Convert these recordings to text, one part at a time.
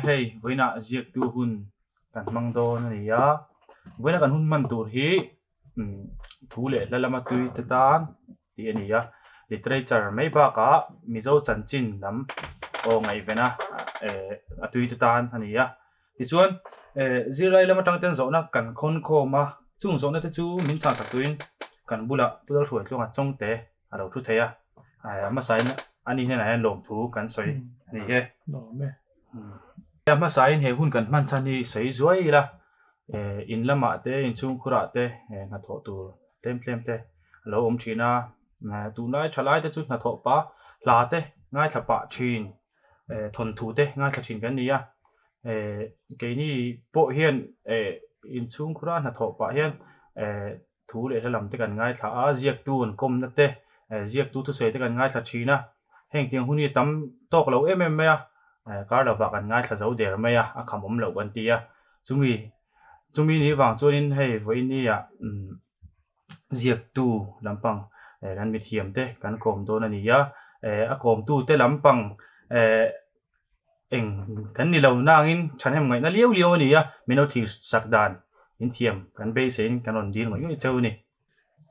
hei vawiinah ziaktu hun kan hmang dawn a ni a, vawiina kan hun hman tur hi thu leh hla lama tui te tan tih a ni a, literature mai bakah Mizo chanchin lam aw ngaihven a eh a tui te tan a ni a, tichuan eh zirlai lam atang ten zawhna kan khawn khawm a, chung zawhna te chu min chhahsak turin kan bulah Pu Lalhruaitluanga Chawngte a lo thu thei a, a hmasain ani hnenah hian lawmthu kan sawi a ni e. Lawm e. A hmasain he hun kan hman chhan hi sawi zuai ila, in lamah te, in chhungkhurah te hnathawh tur tlem tlem te a lo awm thin a, tunlai thalai te chu hnathawh pah hla te ngaithla pah thin, thawnthu te ngaithla thin kan ni a, keini pawh hian in chhungkhura hnathawh pah hian Thu leh hla lam te kan ngaithla a, ziaktu an kawmna te, ziaktu thusawi te kan ngaithla thin a, heng tiang hun hi a tam tawk lo em em mai a, kar lovah kan ngaithla zo der mai a, a khamawm loh kan ti a, chumi chumi ni vang chuanin hei vawinia ziaktu lampang kan mithiam te kan kawm dawn a ni a, a kawmtu te lampang Eng kan ni lo nangin thahnem ngaihna liau liau a ni a, min lo thir sak dan in thiam kan beiseiin kan rawn dil ngawih ngawih cheu a ni.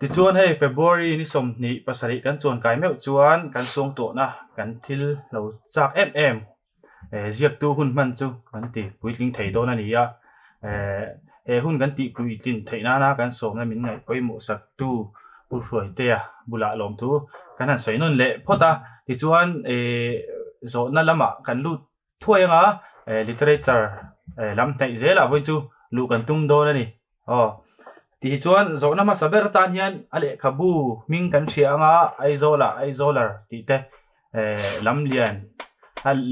Tichuan hei February ni 27 kan chuan kai meuh chuan kan suangtuahna kan thil lo chak em em ziaktu hun hman chu kan ti puitling thei dawn a ni a, he hun kan tih puitlin theih nana kan sawmna min ngaih pawimawh saktu Pu Hruaitea bulah lawmthu kan han sawi nawn leh phawt a, tichuan zawhna lamah kan lut thuai anga literature lam hnaih zelah vawiin chu luh kan tum dawn a ni. Aw tichuan zawhna hmasa ber atan hian a lehkhabu hming kan hria anga Aizawlah Aizawlar tih te lamlian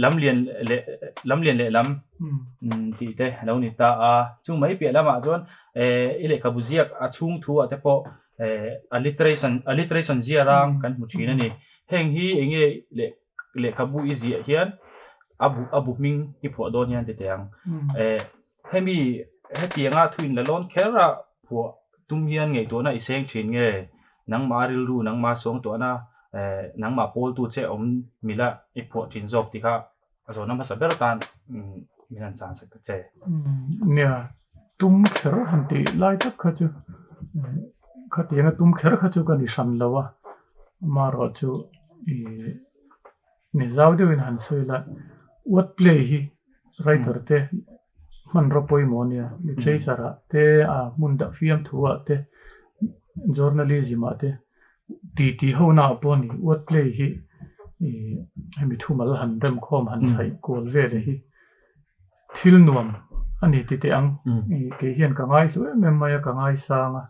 lamlian leh lamlian leh lam tih te a lo ni ta a chung mai piah lamah chuan i lehkhabu ziak a chhung thu ah te pawh alliteration alliteration zia rang kan hmu thin a ni heng hi eng nge leh lehkhabu i ziah hian a bu a bu hming i phuah dawn hian ti teh ang hemi hetianga thu in la lawn kher a phuah tum hian ngaihtuahna i seng thin nge nangmah rilru nangmah suangtuahna eh nangmah pawltu che awm mila i phuah thin zawk tih kha a zawhna hmasa ber atan min han chan sak ta che. Nia, tum kher han tih lai tak kha chu khatianga tum kher kha chu ka ni hran lo a, amaherawh chu ih ni zau deuhin han sawi la word play hi writer te hmanraw pawimawh a nia literature ah te a hmun dah fiamthu ah te journalism ah te Ti ti ho na ah pawh a ni word play hi ih hemi thumal han rem khawm han chhaih kual vel hi thil nuam a ni ti teh ang ih kei hian ka ngai hlu em em mai a ka ngaisang a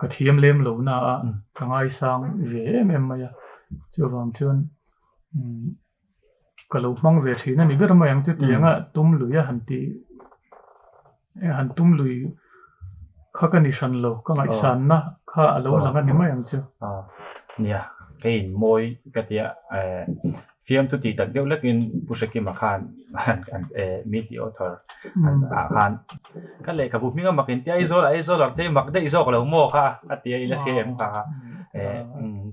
ka thiam lem lo na a ka ngaisang ve em em mai a chuvang chuan ka lo hmang ve thin a ni ber mai ang chu tiang a tum lui a han ti han tum lui kha ka ni hran lo ka ngaihsanna kha a lo lang a ni mai ang chu. Nia kei in mawi ka tia fiam chu tih tak deuh lekin Pu Hrekima khan mi tih author ah khan ka lehkhabu hming a mak in tia Aizawl ah Aizawl ah te mak daih zawk lo maw kha a tia ila hria em kha.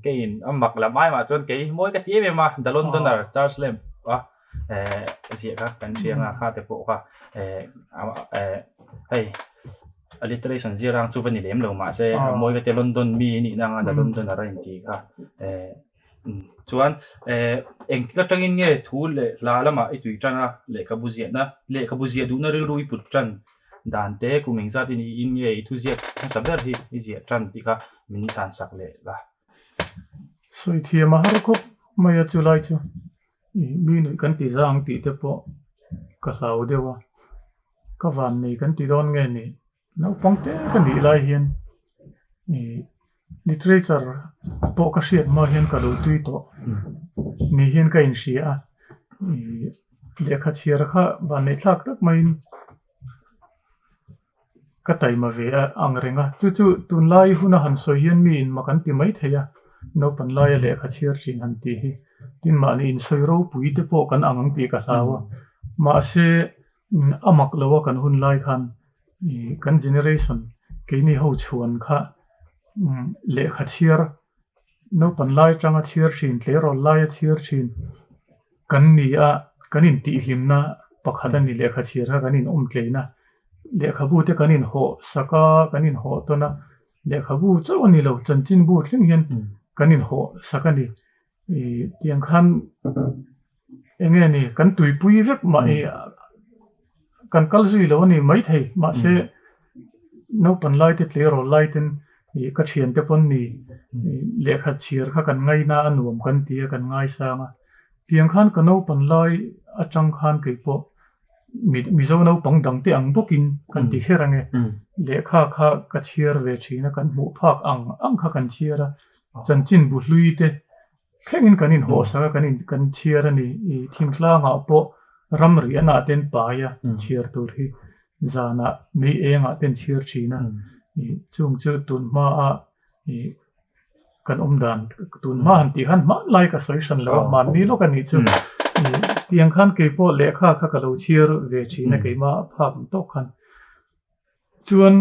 Keiin a mak lam ai mah chuan kei mawi ka ti em em a, The Londoner Charles Lamb a ziah kha kan hria anga kha te pawh kha hei alliteration zir ang chu va ni lem lo mahse a mawi ka tia London mi a nih na anga The Londoner a inti kha chuan engtik atangin nge thu leh hla lamah i tui tan a lehkhabu ziahna lehkhabu ziah duhna rilru i put tan Dan te kum engzat in i in nge i thuziak hmasa ber hi i ziah tan tih kha min chan sak leh la. Sawi thiam a har khawp mai a chulai chu i mi nuih kan ti zang tih te pawh ka hlau deuh a, ka van nei kan ti dawn nge ni naupang te ka nih lai hian i literature pawh ka hriat hma hian ka lo tui tawh ni hian ka inhria a i lehkha chhiar kha van neih thlak tak maiin ka taima ve a ang reng a chu chu tunlai huna han sawi hian mi in mak an ti mai thei a naupan laia lehkha chhiar thin han tih hi tin mahni insawi ropui te pawh kan ang ang tih ka hlau a mahse a mak lo a kan hun lai khan ih kan generation keini ho chhuan kha lehkha chhiar naupan lai atanga chhiar thin tleirawl laia chhiar thin kan ni a kan intihhlimna. pakhat a ni lehkha chhiar kha kan in awm tlein a, lehkhabu te kan in hawh sak a, kan in hawh tawn a, lehkhabu chauh a ni lo chanchinbu thleng hian kan in hawh sak a ni. Ih tiang khan eng nge ni kan tuipui vek mah i kan kal zui lo a ni maithei mahse naupang lai te tleirawl lai ten ih ka thian te pawn ni lehkha chhiar kha kan ngaina a nuam kan ti a kan ngaisang a tiang khan ka naupang lai atang khan kei pawh Mizo naupang dang te ang bawkin kan ti kher ange lehkha kha ka chhiar ve thin a kan hmuh phak ang ang kha kan chhiar a chanchin bu hlui te thlengin kan inhawh sak a kan in kan chhiar a ni i thingtlangah pawh ramri anah ten pai a chhiar tur hi zanah mei engah ten chhiar thin a i chung chu tun hmaa i kan awm dan tun hma han tih khan hmanlai ka sawi hran lo a mahni lawk a nih chu i tiang khan keipawh lehkha kha ka lo chhiar ve thin a keimah phak ang tawk khan Chuan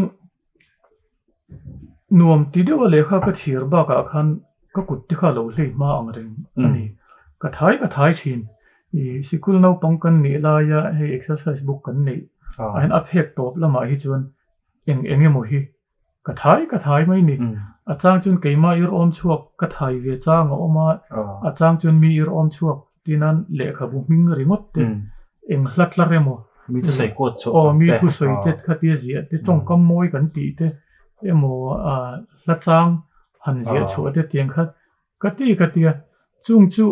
nuam ti deuha lehkha ka chhiar bakah khan ka kut te kha a lo hlei hma ang reng a ni. Ka thai ka thai thin. Ih sikul naupang kan nih laia hei exercise book kan neih ah hian a phek tawp lamah hi chuan eng eng emaw hi ka thai ka thai mai ni. A chang chuan keimah ir awm chhuak ka thai ve chang a awm a, a chang chuan mi ir awm chhuak Tinan lehkhabu hming ringawt te, eng hla tlar emaw, Mi thusawi kuat chhuah aw, mi thusawi te khatia ziah te, tawngkam mawi kan tih te emaw hla chang han ziah chhuah te tiang kha ka ti ka tia. Chung chu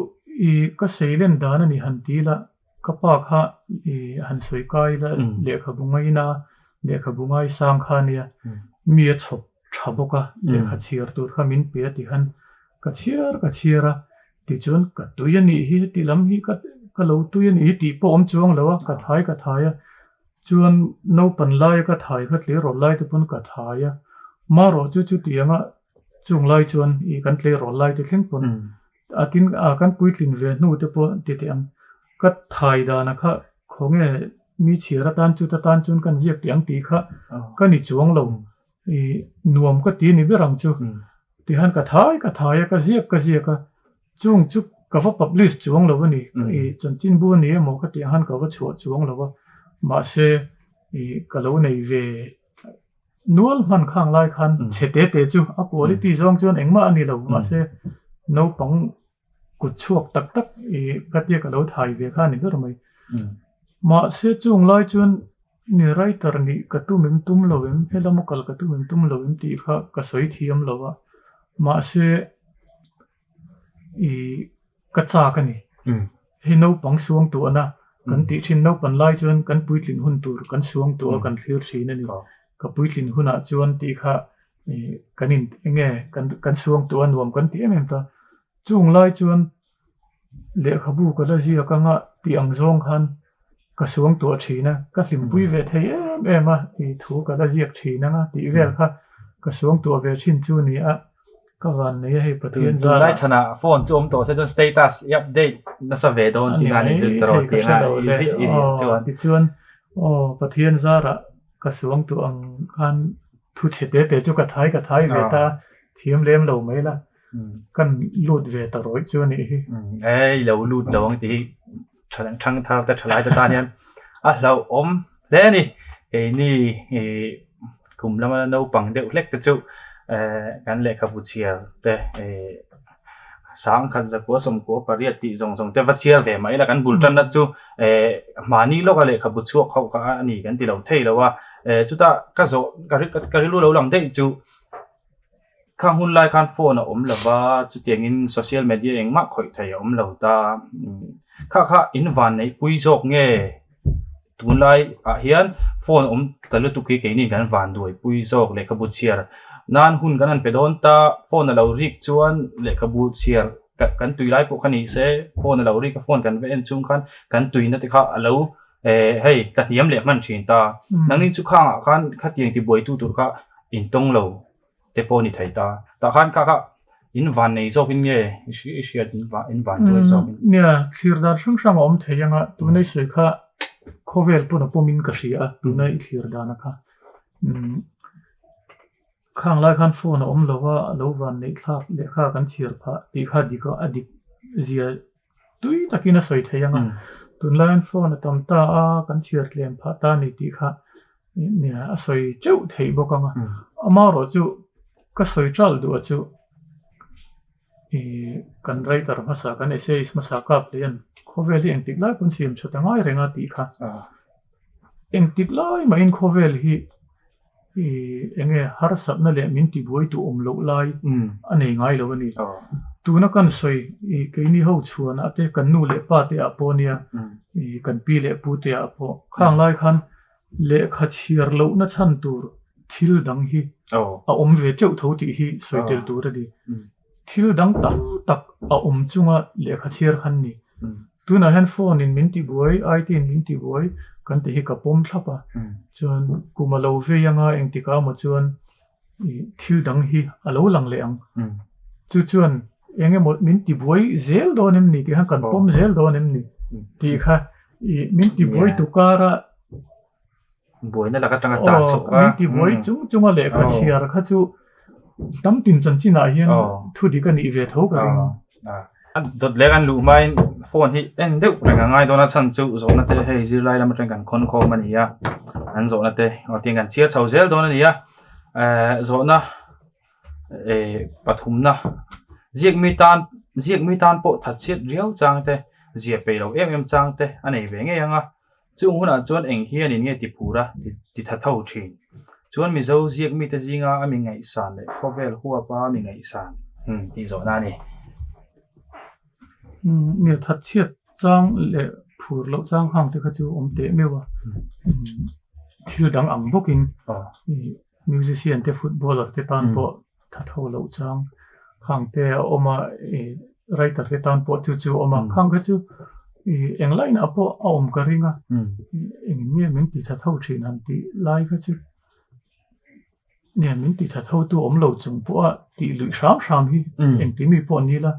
i ka seilen dan a ni han ti la, ka pa kha i han sawi kai la lehkhabu ngaina, lehkhabu ngaisang kha ania, mi a chhawp tha bawk a, lehkha chhiar tur kha min pe a ti khan ka chhiar ka chhiar a, Tichuan ka tui a nih hi heti lam hi ka ka lo tui a nih hi tih pawh awm chuang lo a, ka thai ka thai a, chuan naupan laia ka thai kha tleirawl lai te pawn ka thai a, marawh chu chutiang a chung lai chuan ih kan tleirawl lai te thleng pawn a tin a kan puitlin ve hnu te pawh ti teh ang ka thai dana kha khawnge mi chhiar atan chu ta tan chuan kan ziak teh ang tih kha ka ni chuang lo Ih nuam ka ti ni ber ang chu. Tihian ka thai ka thai a, ka ziak ka ziak a, chung chu ka va publish chuang lo a ni. Ih chanchinbu a ni emaw ka tih ang khan ka va chhuah chuang lo a, mahse ih ka lo nei ve nual hman khang lai khan chhe te te chu a quality zawng chuan engmah a ni lo, mahse naupang kut chhuak tak tak ih ka tia ka lo thai ve kha a ni ber mai. Mahse chung lai chuan Ni writer nih ka tum em tum lo em, helama kal ka tum em tum lo em tih kha ka sawi thiam lo a, mahse ih ka chak a ni. Hei naupang suang tuahna kan tih thin naupan lai chuan kan puitlin hun tur kan suang tuah a kan thlir thin a ni. Ka puitlin hunah chuan tih kha ih kan in enge kan suang tuah a nuam kan ti em em ta. Chung lai chuan Lehkhabu ka la ziak anga tih ang zawng khan ka suang tuah thin a, ka hlimpui ve thei em em a, tih thu ka la ziak thin anga tih vel kha ka suang tuah ve thin chu ni a, ka van nei a hei Pathian zara. Tunlai chhanah phone chu awm tawh se chuan status i update nasa ve dawn tih na ni chu tawrh tih anga i ziah chuan. Tichuan aw Pathian zara ka suang tuah ang khan thu chhe te te chu ka thai ka thai ve ta a, thiam lem lo mai la. Kan lut ve ta rawih chu a nih hi. Ei lo lut lo ang tih hi thang thar te thalai te tan hian a hlauhawm hle a ni. Keini ih kum lama naupang deuh hlek te chu kan lehkhabu chhiar te ih sangkhat zakua sawmkua pariat tih zawng zawng te va chhiar ve mai la kan bul tanna chu mahni lawka lehkhabu chhuak ho kha a ni kan ti lo thei lo a. Chutah ka zawh ka rilru lo lang daih chu. Khang hun lai khan phone a awm lo va, chutiangin social media engmah khawih thei a awm lo ta. Kha kha in van neih pui zawk nge tunlai ah hian phone awm ta lutuk hi keini kan van duai pui zawk lehkhabu chhiar nan hun kan han pe dawn ta, phone a lo rik chuan lehkhabu chhiar kan tui lai pawh kha ni se phone a lo rik a phone kan va en chung khan kan tuina te kha a lo eh hei tla hniam leh hman thin ta. Nangni chu khangah khan khatiang tibuaitu tur kha in tawng lo. te pawh a ni thei ta. Tah khan kha kha in van nei zawk in nge i hriat in van in van tuai zawk in. Nia, thlir dan hrang hrang a awm thei anga tuna i sawi kha khawvel pawn a pawm in ka hria a tuna i thlir dan a kha. Umm khang lai khan phone a awm lo a, a lo van neih thlak lehkha kan chhiar phah tih kha dik a dik zia tui takin a sawi thei anga. Tunlaiin phone a tam ta a, kan chhiar tlem phah ta a ni tih kha nia a sawi teuh theih bawk ang a. Amaherawhchu ka sawi ṭal duh a chu ih kan writer hmasa kan essayist hmasa kap leh hian khawvel hi engtik lai pawn siam that a ngai reng a tih kha. Engtik lai mahin khawvel hi ih eng nge harsatna leh min tibuai duh awm loh lai a nei ngai lo a ni. Tuna kan sawi ih keini ho chhuanah te kan nu leh pa te ah pawh nia ih kan pi leh pu te ah pawh khang lai khan lehkha chhiar lohna chhan tur thil dang hi a awm ve teuh tho tih hi sawi tel tur a ni. Thil dang tam tak a awm chunga lehkha chhiar khan ni. Tunah hian phone in min tibuai, IT in min tibuai kan tih hi ka pawm thlap a. Chuan kum a lo vei anga engtikah emaw chuan ih thil dang hi a lo lang leh ang. Chu chuan eng emaw min tibuai zel dawn em ni tih khan kan pawm zel dawn em ni tih kha ih min tibuai tu kara Buaina lak atanga tan chhuak a. Min tibuai chung chunga lehkha chhiar kha chu tam tin chanchinah hian thu dik a nih ve tho ka ring. Dawt leh kan luh hmain phone hi en deuh reng a ngai dawn a chhan chu zawhna te hei zirlai lam atangin kan khawn khawm a ni a, an zawhna te tin kan chhiar chho zel dawn a ni a, zawhna pathumna ziak mi tan ziak mi tan pawh thatchhiat riau chang te zia peih loh em em chang te a nei ve ngei ang a. Chung hunah chuan eng hianin nge ti phur a, ti tha tho thin. Chuan Mizo ziak mite zinga a mi ngaihsan leh khawvel huapa a mi ngaihsan tih zawhna a ni. Mi thatchhiat chang leh phur loh chang hang te kha chu awm teh meuh a, thil dang ang bawkin musician te footballer te tan pawh tha tho loh chang khang te a awm a, writer te tan pawh chu chu a awm a, khang kha chu eng line ah pawh a awm ka ring a, eng nge min ti tha tho thin han tih lai kha chu nge min ti tha tho tu awm lo chung pawh a tih luih hram hram hi engti mi pawh ni la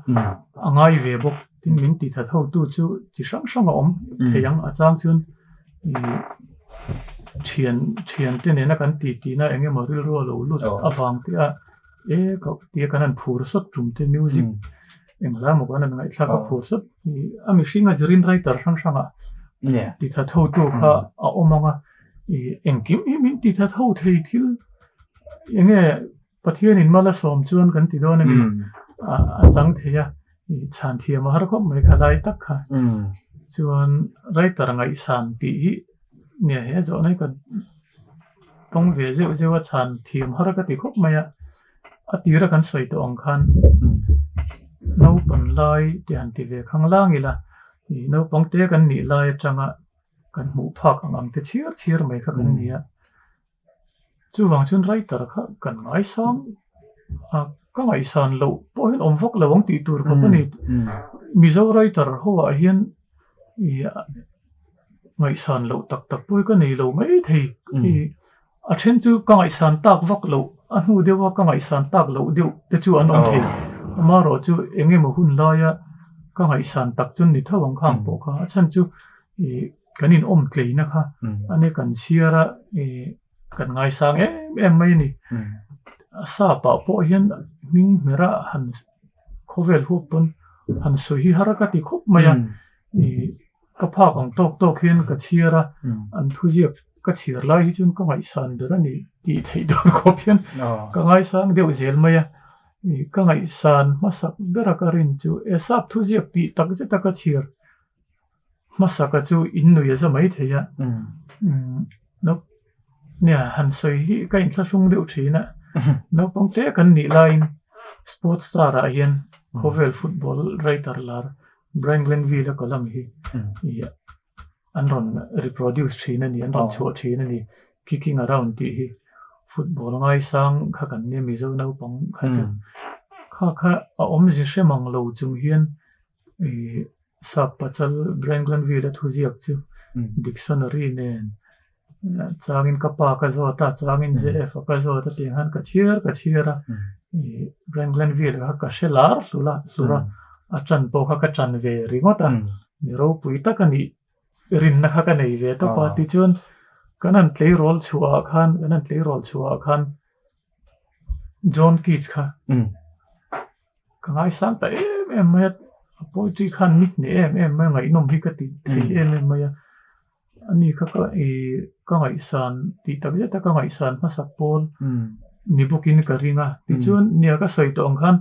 a ngai ve bawk tin min ti tha tho tu chu chi hrang hrang a awm thei ang a chang chuan ih thian thian te nena kan ti tihna eng emaw rilru a lo lut avang te a e ka tia kan han phur sawt tum te music eng hla emaw kan han ngaihthlak a phur sawt ih a mihring a zirin writer hrang hrang ah ti tha tho tu kha a awm ang a ih engkim hi min ti tha tho thei thil eng nge Pathianin mal a sawm chuan kan ti dawn a ni. A chang thei a, chhan thiam a har khawp mai kha lai tak kha. Chuan writer ngaihsan tih hi nia he zawhna hi ka tawng ve zeuh zeuh a, chhan thiam har ka ti khawp mai a. A tira kan sawi tawh ang khan naupang lai tih han ti ve khang lang ila, naupang te kan nih lai atanga kan hmuh phak ang ang te chhiar chhiar mai kha kan ni a. Chuvang chuan writer kha kan ngaisang a, ka ngaihsan loh pawh hian awm vak lo ang tih tur khawp a ni. Mizo writer ho ah hian ih ngaihsan loh tak tak pawh hi ka nei lo mai thei. Ih a then chu ka ngaihsan tak vak loh a hnu deuh a ka ngaihsan tak loh deuh te chu an awm thei. Amaherawh chu eng emaw hun laia ka ngaihsan tak chu ni tho ang khang pawh kha a chhan chu ih Kan inawm tleina kha a ni kan chhiar a ih kan ngaisang em em mai a ni. A sap ah pawh hian hming hmer a han khawvel huap pawn han sawi hi har ka ti khawp mai a ih ka phak ang tawk tawk hian ka chhiar a an thuziak ka chhiar lai hi chuan ka ngaihsan ber a ni tih theih dawn khawp hian ka ngaisang deuh zel mai a ih ka ngaihsan hmasak bera ka rin chu e sap thuziak tih tak zeta ka chhiar. Hmasaka chu in nui a za mai thei a, nia han sawi hi ka inthlahrung deuh thin a, naupang te kan nih laiin sports star ah hian khawvel football writer lar Brian Glanville a column hi an rawn reproduce thin a ni, an rawn chhuah thin a ni, kicking around tih hi football ngaisang kha kan nia Mizo naupang kha chu kha kha a awmze hre mang lo chung hian Ih sap pachal Brian Glanville a thuziak chu dictionary nen changin ka pa ka zawt a changin JF a ka zawt a tih khan ka chhiar ka chhiar a ih Brian Glanville kha ka hre lar hlur a hlur a a tan pawh kha ka tan ve ringawt a mi ropui tak a nih rinna kha ka nei ve tawp a tichuan kan han tleirawl chhuah ah khan kan han tleirawl chhuah ah khan John Keats kha ka ngaisang ta em em mai a. A poetry khan mi hneh em em mai a, ngaihnawm hi ka ti thei em em mai a. Ani kha ka ih ka ngaihsan tih tak zet a ka ngaihsan hmasak pawl ni bawkin ka ring a. Tichuan nia ka sawi tawh ang khan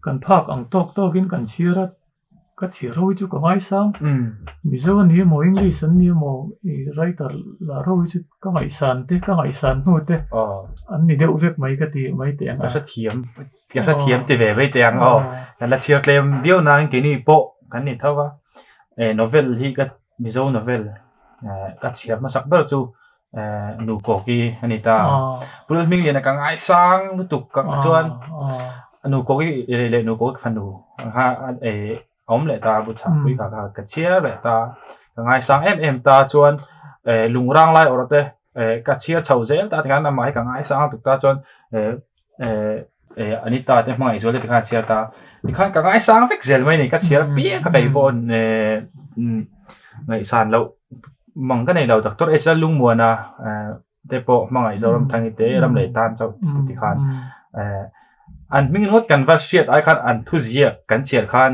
kan phak ang tawk tawkin kan chhiar a, ka chhiar ho hi chu ka ngaisang. Mizo a ni emaw English an ni emaw ih writer lah ho hi chu ka ngaihsan te ka ngaihsan hnu te an ni deuh vek mai ka ti mai teh ang a. Ka hrethiam ka hrethiam ti ve mai teh ang aw. Kan la chhiar tlem viau nain keini pawh kan ni tho va. Novel hi ka Mizo novel ka chhiar hmasak ber chu Nu Kawki a ni ta. Pu Lalhmingliana ka ngaisang lutuk ka chuan Nu Kawki leh Nu Kawki fanu kha a awm leh ta bu chhahpui kha kha ka chhiar leh ta. Ka ngaisang em em ta chuan lungrang lai awrh te ka chhiar chho zel ta tikhan amah hi ka ngaisang lutuk ta chuan Anita te hmangaih zual te tikhan a chhiar ta tikhan ka ngaisang vek zel mai a ni ka chhiar apiang ka kei pawh ngaihsan loh mang ka nei lo Doctor H Lungmuana te pawh hmangaih Zoramthangi te ram leh tan chauh tikhan an hming ringawt kan va hriat ai khan an thu ziak kan chhiar khan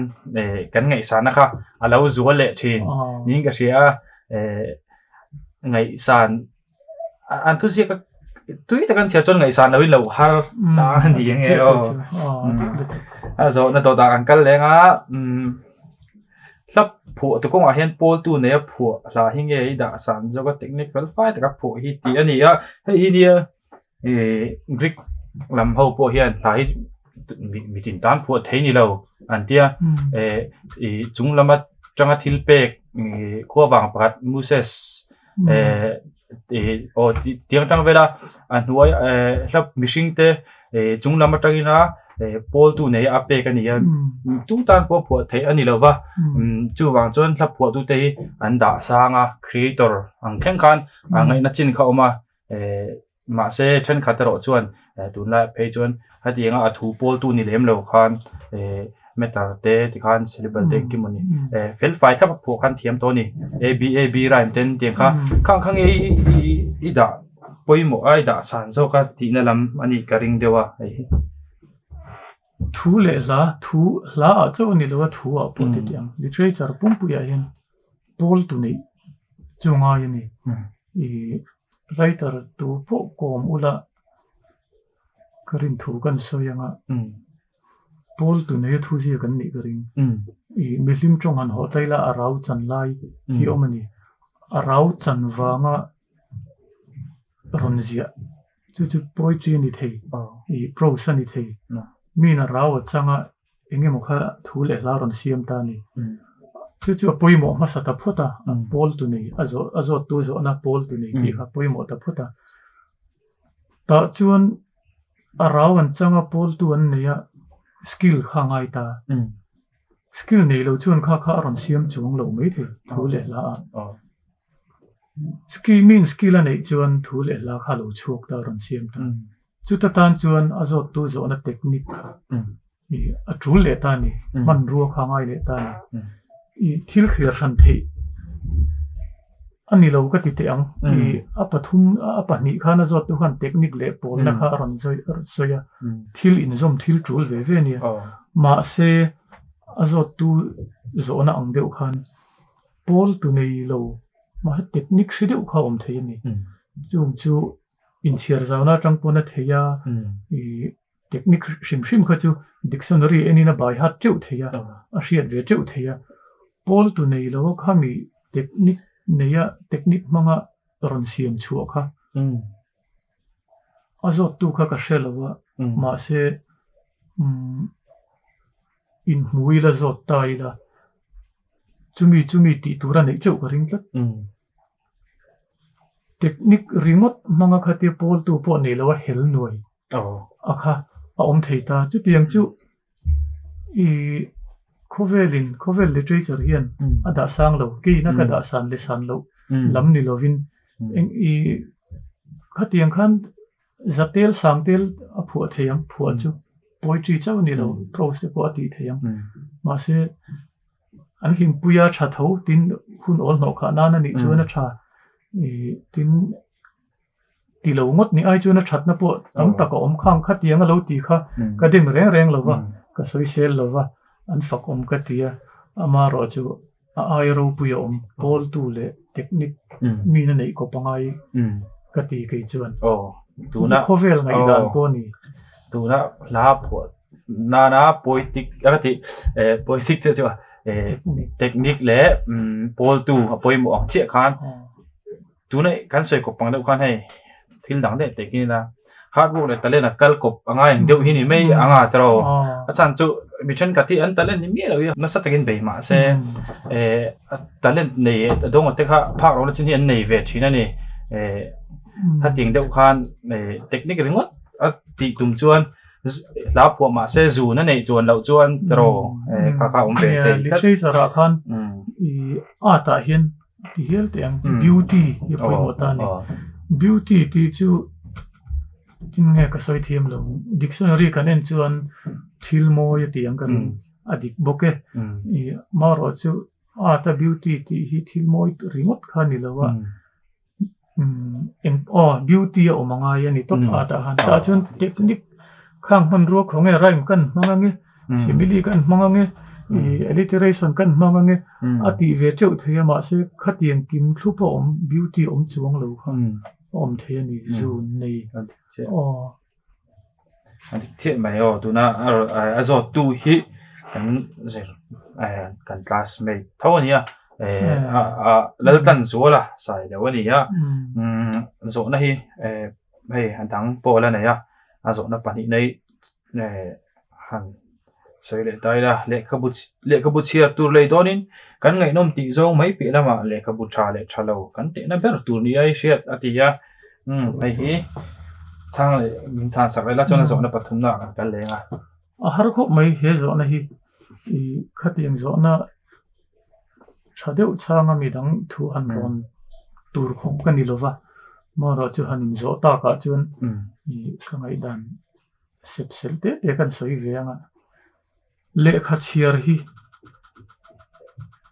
kan ngaihsanna kha a lo zual leh thin niin ka hria a ngaihsan an thu ziak a tui tak an chhiar chuan ngaihsan loin lo har ta a ni ang e aw a zawhna dawtah kan kal leng a hla phuah tu kawngah hian pawl tu nei a phuah hla hi nge i dah san zawk a technique fel fai taka phuah hi tih a ni a hei hi nia ih Greek lam ho pawh hian hla hi mi tin tan phuah thei ni lo an tia eh ih chung lama tanga thil pek ih khuavang pakhat Moses eh ih aw tiang tang vela a hnuai eh hla mihring te eh chung lam atangin a eh pawl tu nei a pek a ni a tu tan pawh phuah theih a ni lo va chuvang chuan hla phuah tu te hi an dah sang a creator ang thleng khan a ngaihna chin kha a awm a eh mahse thenkhat erawh chuan eh tunlai phei chuan hetianga a thu pawl tu ni lem lo khan eh meter te tikhan syllable te engkim a ni eh fel fai thlap a phuah khan thiam tawh a ni a b a b rhyme ten tiang kha khang kha nge i dah pawimawh a i dah san zawk a tihna lam a nih ka ring deuh a hei hi. Thu leh hla thu hla ah chauh a ni lo a thu ah pawh ti tih ang literature pumpuiah hian pawl tu neih chu ngai a ni ih Writer tu pawh kawm ula ka rin thu kan sawi anga pawl tu neia thu zia kan nih ka ring. Ih mihlim tawng han haw tlai la a rau chan lai hi awm a ni. A rau chan vanga rawn ziah chu chu poetry a ni thei, ih prose a ni thei. Miin a rau a changa Eng emaw kha thu leh hla rawn siam ta a ni. Chu chu a pawimawh hmasa ta phawt a, pawl tu nei, a zawh a zawttu zawhna pawl tu nei tih kha pawimawh ta phawt a. Tah chuan a rau an chang a, pawl tu an nei a, skill kha a ngai ta. Skill nei lo chuan kha kha a rawn siam chuang lo maithei thu leh hla ah. Skill mean skill a neih chuan thu leh hla kha a lo chhuak ta a rawn siam ta. Chuta tan chuan a zawttu zawhna technique kha ih a tul leh ta a ni, hmanrua kha a ngai leh ta a ni. Ih thil thlir hran theih a ni lo ka ti teh ang. Ih a pathum a pahnih khan a zawttu khan technique leh pawlna kha a rawn sawi a, thil inzawm thil tul ve ve a nia. Mahse a zawttu zawhna ang deuh khan pawl tu nei lo mahse technique hre deuh kha a awm thei a ni. Chung chu Inchhiar zauna atang pawn a thei a, ih technique hrim hrim kha chu dictionary enin a bai hat teuh thei a, a hriat ve teuh thei a. Pawl tu nei lo kha mi technique neia technique hmanga rawn siam chhuah kha a zawttu kha ka hre lo a, mahse umm inhmu ila zawt ta ila chumi chumi tih tur a neih teuh ka ring tlat. Technique ringawt hmanga khatia pawltu pawh nei lo a hel nuai a kha a awm thei ta. Chutiang chu ih khawvelin khawvel literature hian a dah sang lo keiin a ka dah san leh san loh lam ni lovin eng ih khatiang khan zatel sangtel a phuah thei ang phuah chu poetry chauh a ni lo prose te pawh a tih thei ang mahse. An hlimpuia tha tho tin hun awl hnawh khah nan a nih chuan a tha ih tin ti lo ngawt ni ai chuan a thatna pawh tam tak a awm khang khatiang a lo ti kha ka dem reng reng lo va ka sawi sel lo va an fak awm ka ti a. Amaherawhchu a aia ropui a awm pawltu leh technique min a neih kawp a ngai ka ti kei chuan. Tuna khawvel ngaihdan pawh a ni. Tuna hla phuah nana poetic a ka tih poetic te chu technique leh pawltu a pawimawh ang chiah khan Tuna kan sawi kawp ang deuh khan hei thil dang daih teh kin ila hard work leh talent a kal kawp a ngai ang deuh hi ni mai ang a tiraw a chhan chu mi thenkhat hi an talent ni miah lo hi nasa takin bei mah se eh talent nei a dawng te kha phak lohna chin hi an nei ve thin a ni eh hetiang deuh khan eh technique ringawt a tih tum chuan hla phuah mah se zun a neih chuan loh chuan tiraw eh kha kha a awm ve thei tlat. Literature ah khan ih art ah hian Ti hial teh ang, beauty hi a pawimawh ta a ni. Beauty tih chu tin nge ka sawi thiam lo, dictionary kan en chuan thil mawi a tih ang ka ring, a dik bawk e. Ih marawh chu art a beauty tih hi thil mawi ringawt kha a ni lo a, eng aw beauty a awm a ngai a ni tawp art ah khan. Tah chuan technique khang hmanrua khawnge rhyme kan hmang ang e. Simile kan hmang ange, ih alliteration kan hmang ange a tih ve teuh thei a mahse khatiang kim thlup a awm beauty awm chuang lo kha a awm thei a ni zun nei aw. A dik chiah mai aw tuna a zawt tu hi kan zir kan classmate tho a ni a Laltlanzuala Sailo a ni a zawhna hi hei a dang pawh a la nei a a zawhna pahnih nei han sawi leh ta ila lehkhabu lehkhabu chhiar tur lei dawnin kan ngaihnawm tih zawng mai piah lamah lehkhabu tha leh tha lo kan tehna ber tur nia i hriat a ti a umm hei hi chhang leh min chhan sak leh la chuan a zawhna pathumna ah kan kal leng a. A har khawp mai he zawhna hi ih khatiang zawhna tha deuh chhanga midang thu han rawn tur khawp ka ni lova marawh chu han inzawh takah chuan ih ka ngaihdan sep sel te te kan sawi ve ang a, lehkha chhiar hi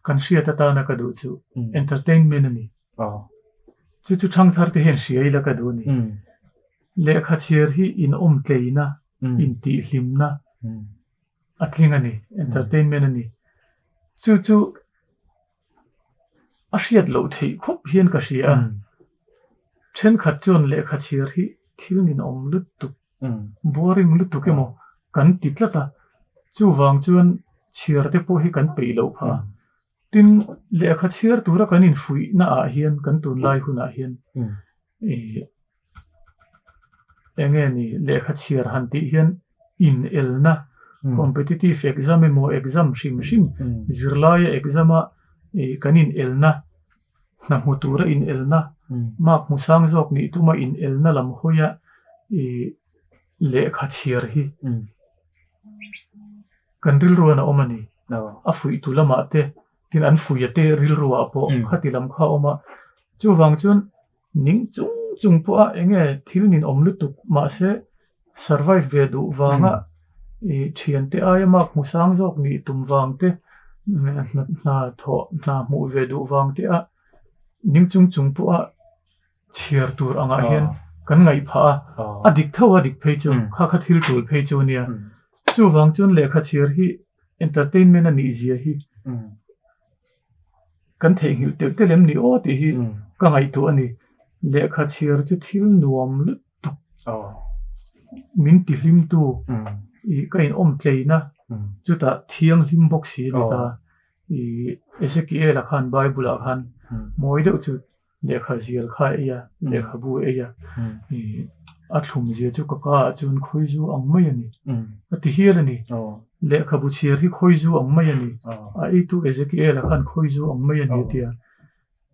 kan hriat atana ka duh chu entertainment a ni. Chu chu thangthar te hian hria ila ka duh a ni. Lehkha chhiar hi inawm tleina, intihhlimna a tling a ni, entertainment a ni. Chu chu A hriat loh theih khawp hian ka hria a, thenkhat chuan lehkha chhiar hi thil ninawm lutuk, boring lutuk emaw kan ti tlat a, chuvang chuan chhiar te pawh hi kan peih loh phah a. Tin, lehkha chhiar tura kan infuihna ah hian kan tunlai hunah hian ih eng nge ni lehkha chhiar han tih hian inelna competitive exam emaw exam hrim hrim zirlaia exam a ih kan inelna hna hmu tura inelna mark hmu sang zawk nih tuma inelna lam hawia ih lehkha chhiar hi kan rilruan a awm a ni a fuihtu lamah te tin an fuih a te rilruah pawh khati lam kha a awm a chuvang chuan Ning chung chung pawh a enge thil nin awm lutuk mahse survive ve duh vanga ih thiante aia mark hmu sang zawk nih tum vang te hna thawh hna hmuh ve duh vang te a ning chung chung pawh a chhiar tur angah hian kan ngaih phah a, a dik tho a dik phei chu kha kha thil tul phei chu nia chuvang chuan lehkha chhiar hi entertainment a nih zia hi. Kan theihnghilh telh telh em ni aw tih hi ka ngaihtuah a ni. Lehkha chhiar chu thil nuam lutuk min tihlimtu ih ka inawm tleina chutah thianghlim bawk si a ni ta. Ih Ezekiel-a khan Bible-ah khan mawi deuh chu Lehkha zial kha ei a, lehkhabu ei a, ih a thlum zia chu ka ka ah chuan khawi zu ang mai a ni. A ti hial a ni. Lehkhabu chhiar hi khawi zu ang mai a ni. A eitu Ezekiel-a khan khawi zu ang mai a ni a ti a.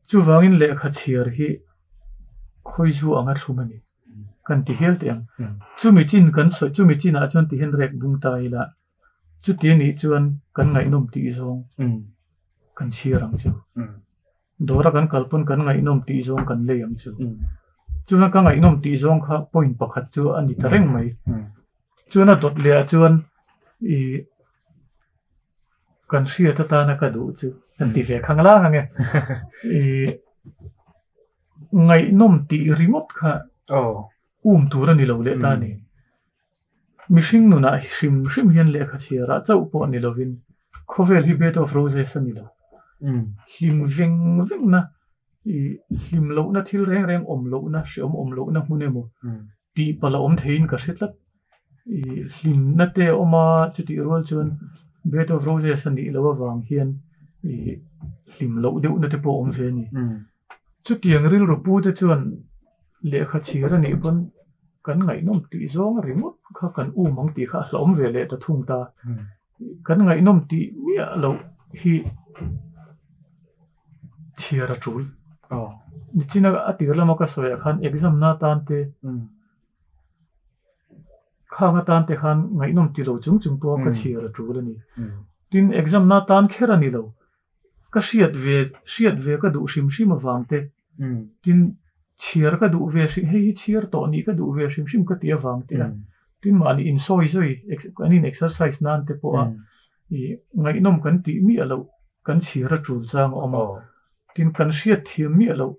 Chuvangin lehkha chhiar hi khawi zu anga thlum a ni. Kan ti hial teh ang. Chumi chin kan sawi, chumi chinah chuan tihian rek bung ta ila, chuti a nih chuan kan ngaihnawm tih zawng kan chhiar ang chu. Dawra kan kal pawn kan ngaihnawm tih zawng kan lei ang chu. Chuan ka ngaihnawm tih zawng kha point pakhat chu a ni ta reng mai. Chuan a dawt leh ah chuan ih kan hriat atana ka duh chu kan ti ve khang lang ang e. Ih ngaihnawm tih ringawt kha um tur a ni lo leh ta a ni. Mihring nunah hrim hrim hian lehkha chhiarah chauh pawh ni lovin. Khawvel hi bed of roses a ni lo. Hlim veng vengna, ih hlim lohna thil reng reng awm lohna, hreawm awm lohna hmun emaw tih palh a awm theiin ka hre tlat. Ih hlimna te a awm a, chutih rual chuan bed of roses a nih loh avang hian ih hlim loh deuhna te pawh a awm ve a ni. Chutiang rilru pu te chuan lehkha chhir a nih pawn kan ngaihnawm tih zawng ringawt kha kan um ang tih kha a hlauhawm ve leh ta thung ta. Kan ngaihnawm tih miah loh hi chhiar a tul. Nichina a tir lama ka sawi ah khan exam na tan te khang atan te khan ngaihnawm ti lo chung chung pawh ka chhiar a tul a ni. Tin exam na tan kher a ni lo. Ka hriat ve hriat ve ka duh hrim hrim avang te tin chhiar ka duh ve hrim hei hi chhiar tawh nih ka duh ve hrim hrim ka tih avang te a tin mahni insawi zui kan in exercise nan te pawh a ih ngaihnawm kan tih miah loh kan chhiar a tul chang a awm a tin kan hriat thiam miah loh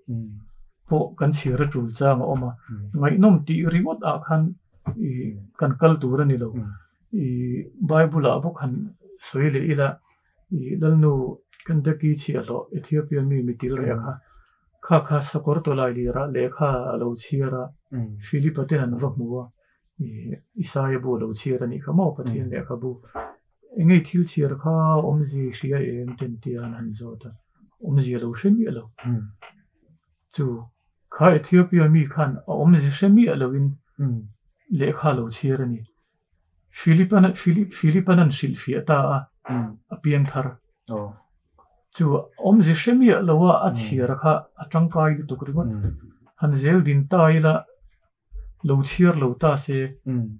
pawh kan chhiar a tul chang a awm a ngaihnawm tih ringawt ah khan ih kan kal tur a ni lo ih bible ah bawk han sawi leh ila. I Lalnu Kandaki chhiahhlawh Ethiopia mi mitil reh kha kha kha sakawr tawlai lirah lehkha a lo chhiar a, Philipa ten an va hmu a, i Isaia bu a lo chhiar a nih kha maw Pathian lehkhabu engei thil chhiar kha awmzi hria em ten tia an han zawt a, awmzi a lo hre miah lo. Chu kha Ethiopia mi khan a awmzi hre miah loin lehkha a lo chhiar a ni. Philip-an Philip Philip-an an hrilhfiah ta a, a piang thar. Chu awmze hre miah lo a, a chhiar kha a tangkai lutuk ringawt. Han zel din ta ila lo chhiar lo ta se,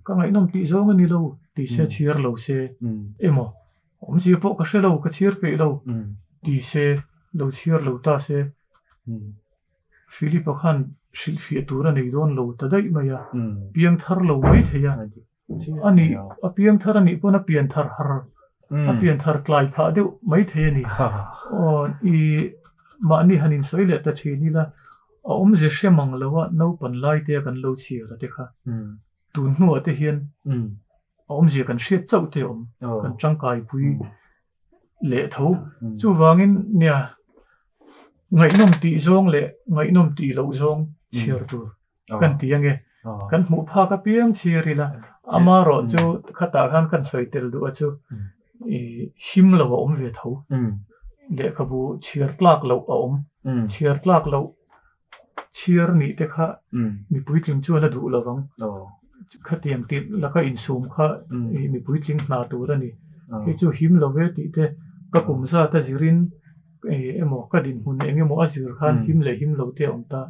ka ngaihnawm tih zawng a ni lo ti se chhiar lo se emaw, awmzia pawh ka hre lo, ka chhiar peih lo ti se lo chhiar lo ta se. Philip-a khan hrilhfiah tur a nei dawn lo ta daih mai a, piang thar lo mai thei a. A nih, a piang thar a nih pawn a pian thar har, a pian thar tlai phah deuh mai thei a ni. Aw, i mahni han insawi leh ta thin ila, a awmze hre mang lo a, naupan lai te a kan lo chhiar a te kha. Tun hnuah te hian a awmzia kan hriat chauh te a awm, kan tangkaipui leh tho. Chuvangin nia ngaihnawm tih zawng leh ngaihnawm tih loh zawng chhiar tur kan ti ange. Kan hmuh phak apiang chhiar ila amarawh chu khatah khan kan sawi tel duh a chu ih him lo a awm ve tho. Lehkhabu chhiar tlak loh a awm. Chhiar tlak loh chhiar nih te kha mipui tling chuan a duh lo vang. Khatiang tih laka insum kha ih mipui tling hna tur a ni. Hei chu him lo ve tih te ka kum zat a zirin ih emaw ka dinhmun eng emaw a zir khan him leh him lo te a awm ta.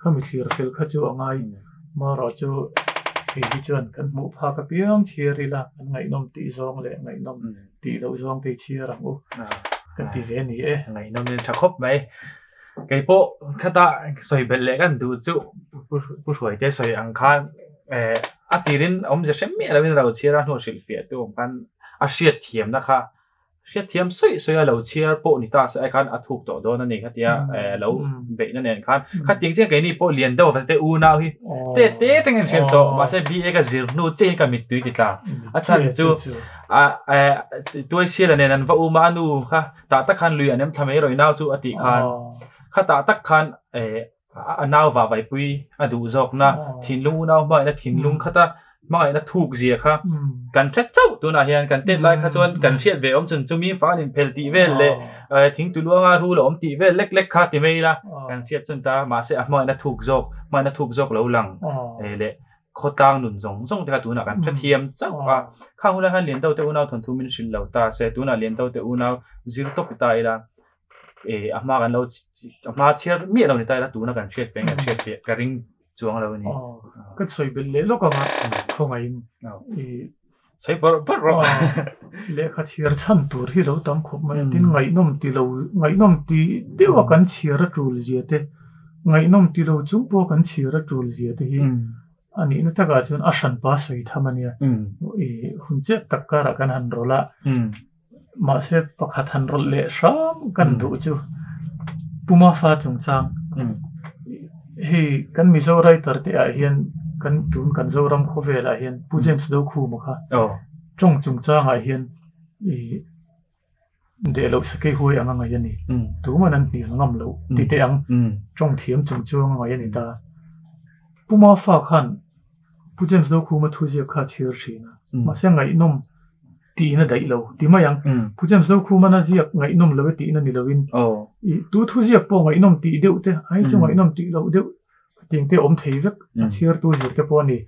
Khami thlir fel kha chu a ngai. Marawh chu hei hi chuan kan hmuh phak apiang chhiar ila an ngaihnawm tih zawng leh ngaihnawm tih loh zawng te i chhiar ang u kan ti ve a ni e. Ngaihnawm in tha khawp mai. Kei pawh khata sawi belh leh kan duh chu Pu Hruaite sawi ang khan eh a tirin awmze hre miah lovin ro chhiar a hnu hrilhfiah tu awm khan a hriatthiamna kha hriatthiam sawi sawi a lo chhiar pawh ni ta se ai khan a thuk tawh dawn a ni khatia eh lo beihna nen khan khatiang chiah keini pawh lian deuh te unau hi te te tengin hrilh tawh mahse BA ka zir hnu chiahin ka mittui ti tla a chhan chu a eh tuaisiala nen an va um a a nu kha Tah tak khan lui an em thla mai rawih nau chu a tih khan khatah tak khan eh a nau vah vaipui a duh zawkna thinlung unau hmangaihna thinlung khata hmangaihna thuk zia kha kan hre chauh tunah hian kan tet lai kha chuan kan hriat ve awm chun chumi fang an inphel tih vel leh thing tuluanga rul a awm tih vel lek lek kha ti mai ila kan hriat chun ta mahse a hmangaihna thuk zawk hmangaihna thuk zawk lo lang eh leh Khawtlang nun zawng zawng te kha tunah kan hrethiam chauh a, khang hunah khan Lianto te unau thawnthu min hrilh lo ta se, tunah Lianto te unau zir tawp ta ila, eh a hma kan lo a hma chhiar miah lo ni ta ila tuna kan hriat peng kan hriat fiah ka ring chuang lo a ni. Aw, ka sawi belh leh lawk ang a, khawngaihin i sawi bawrh bawrh rawh. Lehkha chhiar chhan tur hi lo tam khawp mai a, tin ngaihnawm ti lo ngaihnawm ti deuh a kan chhiar a tul zia te, ngaihnawm ti lo chung pawh kan chhiar a tul zia te hi a nihna takah chuan a hranpa sawi tham a nia. I hun chiah tak karah kan han rawlh a, mahse pakhat han rawlh leh hram kan duh chu Puma fa chungchang hei kan Mizo writer te ah hian kan tun kan Zoram khawvel ah hian Pu James Dokhuma kha tawng chungchang ah hian ih. Deh loh sakei huai anga ngaih a ni. Tuman an hnial ngam loh ti teh ang. Tawng thiam chung chuang a ngaih a ni ta. Pu Mafa khan Pu James Dokhuma thu ziak kha a chhiar thin a. Mahse ngaihnawm tihna daih lo ti mai ang. Pu James Dokhuman a ziak ngaihnawm lo e tihna ni loin tu thu ziak pawh ngaihnawm tih deuh te ai chu ngaihnawm tih loh deuh tiang te awm thei vek a chhiartu zir te pawh a ni.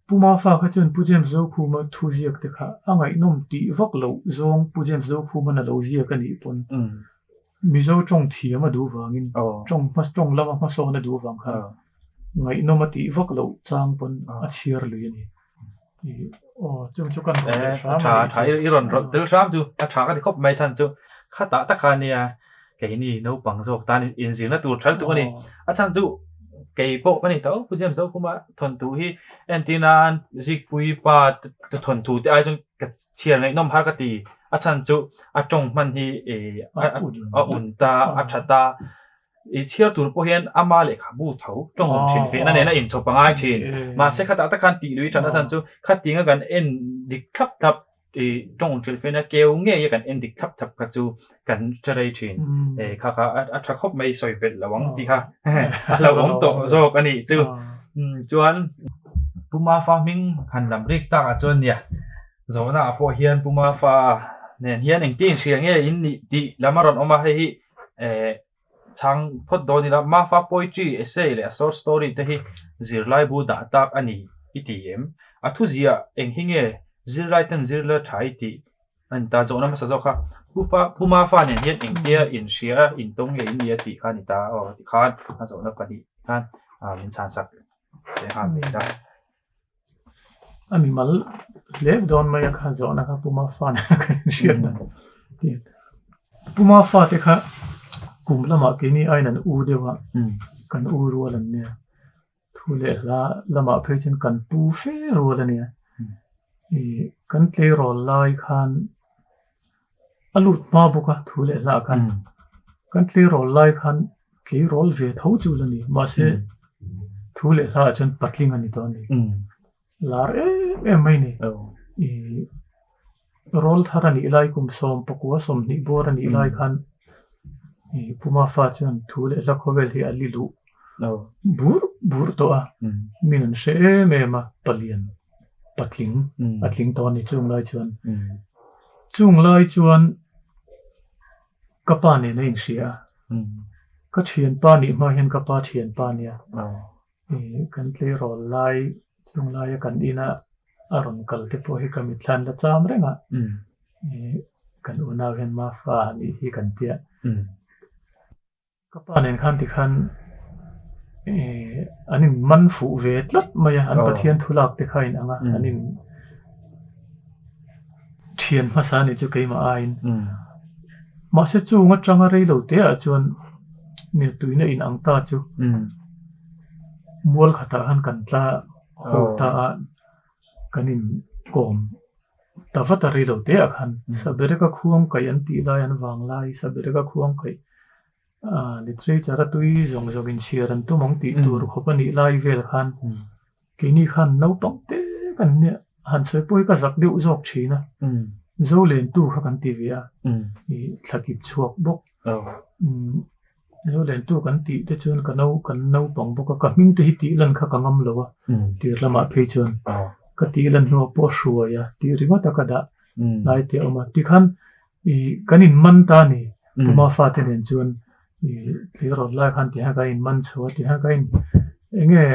Pu Mafa kha chuan Pu James Zokhuma thu ziak te kha a ngaihnawm tih vak loh zawng Pu James Zokhuman a lo ziak a nih pawn Mizo tawng thiam a duh vangin tawng hma tawng lama hmasawn a duh vang khan ngaihnawm a tih vak loh chang pawn a chhiar lui a ni. Aw chung chu kan rawn leh hram a nih chu. I rawn rawlh tel hram chu a tha ka ti khawp mai chhan chu khatah taka nia keini naupang zawk tan inzirna tur ṭhal tuk a ni. A chhan chu kei pawh ka ni tho, Pu James Zokhuma thawnthu hi entir nan Zikpui pa thawnthu te ai chuan ka chhiar ngaihnawm har ka ti. A chhan chu a tawng hman hi a un ta, a tha ta. I chhiar tur pawh hian ama lehkhabu tho tawng awm thin fehna nen a inchawp a ngai thin. Mahse khatah tak khan tih lui ṭan a chhan chu khatinga kan en dik thlap thlap I tawng hrilh fena keu ngei a kan en dik thlap thlap kha chu kan hre rei thin. E kha kha a tha khawp mai sawi belh lo ang tih kha a lo awm tawh zawk a nih chu. Chuan Pu Mafa hming han lam rik tak ah chuan nia zawhna ah pawh hian Pu Mafa nen hian engtin inhria nge in nih tih lam a rawn awm a, hei hi chhang phawt dawn ila Mafa poetry, essay leh a short story te hi zirlai bu dah tak a ni i ti em? A thu ziah eng hi nge zirlai ten zirla tha i tih a ni ta zawhna hmasa zawk kha Pu Pu Mafa nen hian engtia inhria intawng nge in nia tih kha a ni ta aw tikhan a zawhna pahnih khan min chhan sak leh nghal mai ta. A mimal hlep dawn mai a kha zawhna kha Puma fa nen ka inhriat dan tih Puma fa te kha kum lamah keini aiin an u deuh a kan u rual an nia thu leh hla lamah phei chuan kan pu fe rual a nia ih kan tleirawl lai khan a lut hma bawk a thu leh hla ah khan kan tleirawl lai khan tleirawl ve tho chu la ni mahse thu leh hla ah chuan patling a ni tawh a ni lar em em mai a ni ih rawl thar a nih lai kum sawm pakua sawmhnih bawr a nih lai khan ih Puma fa chuan thu leh hla khawvel hi a li luh bur bur tawh a min an hre em em a palian patling a tling tawh a ni chung lai chuan chung lai chuan ka pa nen a inhria a ka thianpa nih hma hian ka pa thianpa nia ih kan tleirawl lai chung laia kan ina a rawn kal te pawh hi ka mitthlan la cham reng a ih kan unau hian Mafa nih hi kan tia. Ka pa nen khan tikhan ih an in man fuh ve tlat mai a, an Pathian thu lak te kha a inang a, an in thian hmasa a nih chu keimah aiin. Mahse chung atanga rei lo te ah chuan mirtuina inang ta chu mual khatah khan kan tla ho ta a, kan in kawm Ta vat a rei lo te ah khan Sabereka khuang kaih an tih lai an vang lai Sabereka khuang kaih ah literature a tui zawng zawng in chhiar an tum ang tih tur khawp a nih lai vel khan keini khan naupang te kan nia han sawi pawh hi ka zak deuh zawk thin a Zo lentu kha kan ti ve a ih thla kip chhuak bawk Zo lentu kan tih te chuan ka no kan naupang bawk a ka hming te hi tih lan kha ka ngam lo a tir lamah phei chuan ka tih lan hnuah pawh hruai a tih ringawt a ka dah lai te a awm a tikhan ih kan in man ta a ni Puma fate nen chuan ih tleirawl lai khan tihian kan in man chho a tihian kan in eng nge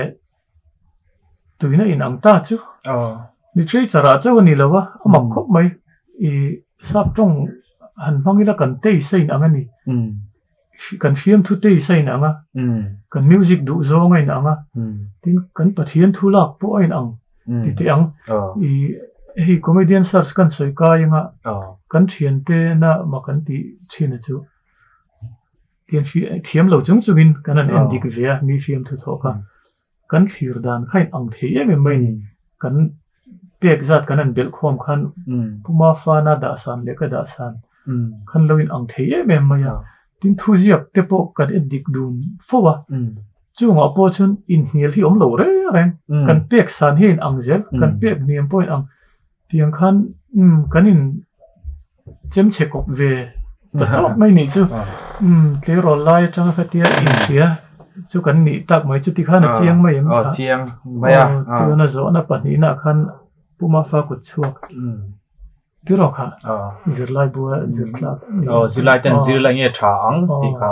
tuina in ang ta chu literature ah chauh a ni lo a a mak khawp mai ih sap tawng han hmang ila kan taste a in ang a ni kan fiamthu taste a in ang a kan music duh zawng a in ang a tin kan Pathian thu lak pawh a in ang ti teh ang ih hei comedian search kan sawi kai anga kan thiante na mak an tih thin a chu. Thiam lo chung chungin kan han en dik ve a, mi fiamthu thawh kha. Kan thlir dan kha in ang thei em em mai ni. Kan pek zat kan han belh khawm khan Puma fana dah san leh ka dah san khan lo in ang thei em em mai a. Tin thuziak te pawh kan en dik dun fo a. Chungah pawh chuan inhnial hi awm lo reng reng. Kan pek san hi a in ang zel, kan pek hniam pawh a in ang. Tiang khan kan in chem chhe kawp ve. Ta chawp mai nih chu. Umm tleirawl lai atanga khatia inhria chu kan nih tak mai chu tikhan a chiang mai em? Aw chiang mai a. Chuan a zawhna pahnihna khan Puma fa kut chhuak tiraw kha zirlai bua zirtlak. Aw zirlai ten zirlai nge tha ang tih kha.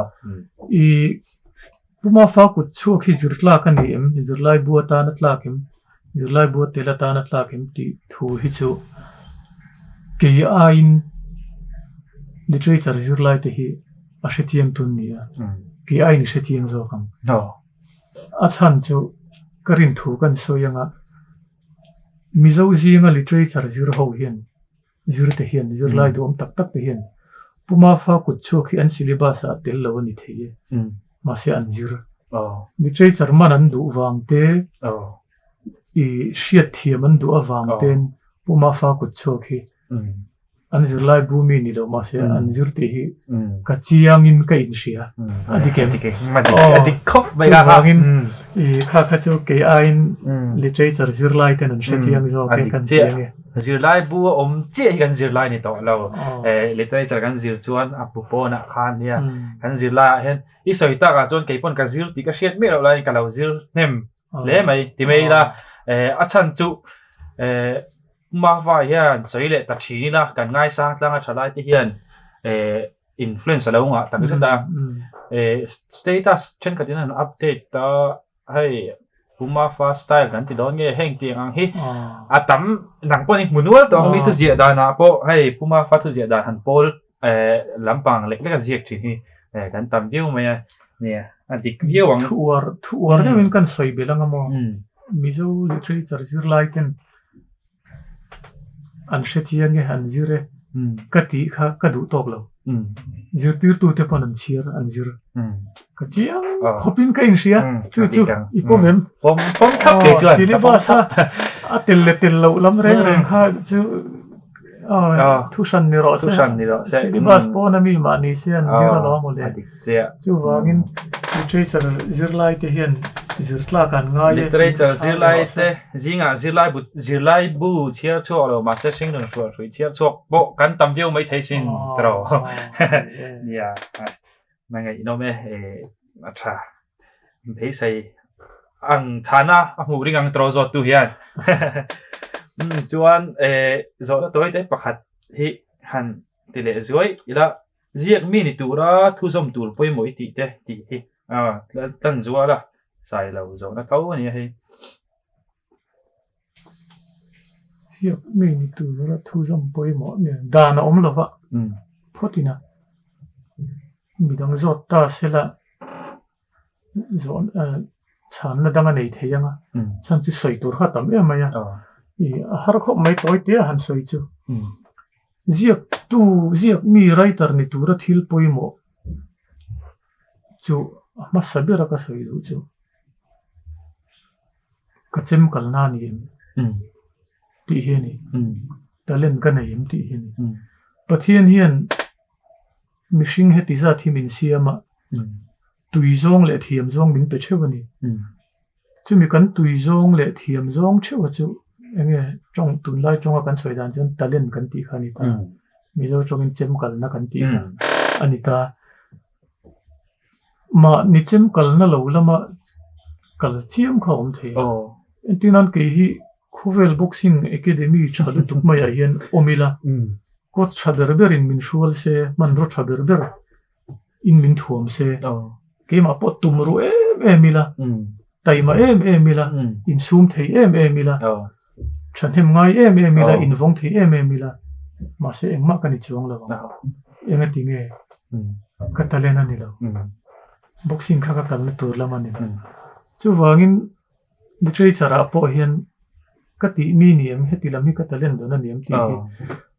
I Puma fa kut chhuak hi zirtlak a ni em? Zirlai bu atana tlak em? Zirlai bu tel atana tlak em tih thu hi chu kei aiin literature zirlai te hi a hrechiang tun ni a, kei aiin i hrechiang zawk ang. A chhan chu ka rin thu kan sawi anga Mizo zinga literature zir ho hian zirte hian zirlai duhawm tak tak te hian Puma fa kut chhuak hi an syllabus ah tel lo a ni thei e, mahse an zir. Literature man an duh vang te, i hriat thiam an duh avang ten Puma fa kut chhuak hi an zirlai bu mi ni lo mahse an zir tih hi ka chiangin ka inhria a dik em? A dik khawp mai a. Chuvangin i kha kha chu kei aiin literature zirlai ten an hre chiang zawk e kan chiang e. Zirlai bu a awm chiah hi kan zirlai ni tawh lo. Literature kan zir chuan a bu pawnah khan nia kan zirlai ah hian i sawi takah chuan kei pawn ka zir tih ka hriat miah loh laiin ka lo zir hnem hle mai ti mai ila a chhan chu Mahva hian sawi leh ta thin ila kan ngaisang tlanga tha lai te hian influence a lo ngah tak zet a status thenkhat in an update a hei Puma fa style kan ti dawn nge heng tiang ang hi a tam nang pawh ni hmu nual tawh ang mi thuziah danah pawh hei Puma fa thuziah dan han pawl lampang lek lek a ziak thin hi kan tam viau mai a nia a dik viau ang. Thu uar thu uar deuhin kan sawi belh ang a maw Mizo literature zirlai ten An hre chiang e, an zir e. Ka tih kha ka duh tawk lo. Zirtirtute pawn an chhiar, an zir. Ka chiang khawpin ka inhria. Chu chu i pawm em? Pawm pawm thlap kei chuan. Syllabus a a tel leh tel loh lam reng reng kha chu thu hran ni rawh se. Thu hran ni rawh se. Syllabus pawn a mi mahni se an zir alawm mawle. A dik chiah. Chuvangin literature zirlai te hian zirtlak an ngai e. Literature zirlai te zingah zirlai bu zirlai bu chhiar chhuak lo mahse hringnun hrual hrui chhiar chhuak pawh kan tam viau mai thei sin tiraw. Nia na ngaihnawm e a tha beisei ang chhana a hmuh ring ang tiraw zawt tu hian. Chuan zawhna tawi te pakhat hi han ti leh zuai ila. Ziak mi ni tura thuzawm tur pawimawh i tih te tih hi a tlan zual a, sai lo zawhna tho a nia hei. Ziak mi ni tura thuzawm pawimawh nen dan a awm lo va, phawt ina midang zawt ta sela zawh chhanna dang a nei thei ang a, chhan chu sawi tur kha a tam em mai a, a har khawp mai tawi te a han sawi chu. Ziaktu ziak mi writer ni tura thil pawimawh chu a hmasa ber a ka sawi duh chu ka chem kalna a ni em tih hi a ni, talent ka nei em tih hi a ni. Pathian hian mihring heti zat hi min siam a, tui zawng leh thiam zawng min pe theuh a ni. Chumi kan tui zawng leh thiam zawng theuh a chu enge tawng tunlai tawnga kan sawi dan chuan talent kan tih kha a ni ta. Mizo tawngin chem kalna kan tih kha a ni ta. Mahni chem kalna lo lama kal chiam kha a awm thei a. Entir nan kei hi khawvel boxing academy tha lutuk maiah hian awm ila, coach tha ber berin min hrual se, hmanraw tha ber ber in min thuam se, keimah pawh tum ruh em em ila, taima em em ila, insum thei em em ila, thahnem ngai em em ila, invawng thei em em ila, mahse engmah ka ni chuang lo ang. Engati nge ka talent a ni lo. Boxing kha ka kalna tur lam a ni lo. Chuvangin Literature ah pawh hian ka tih mi ni em, heti lam hi ka talent dawn a ni em tih hi.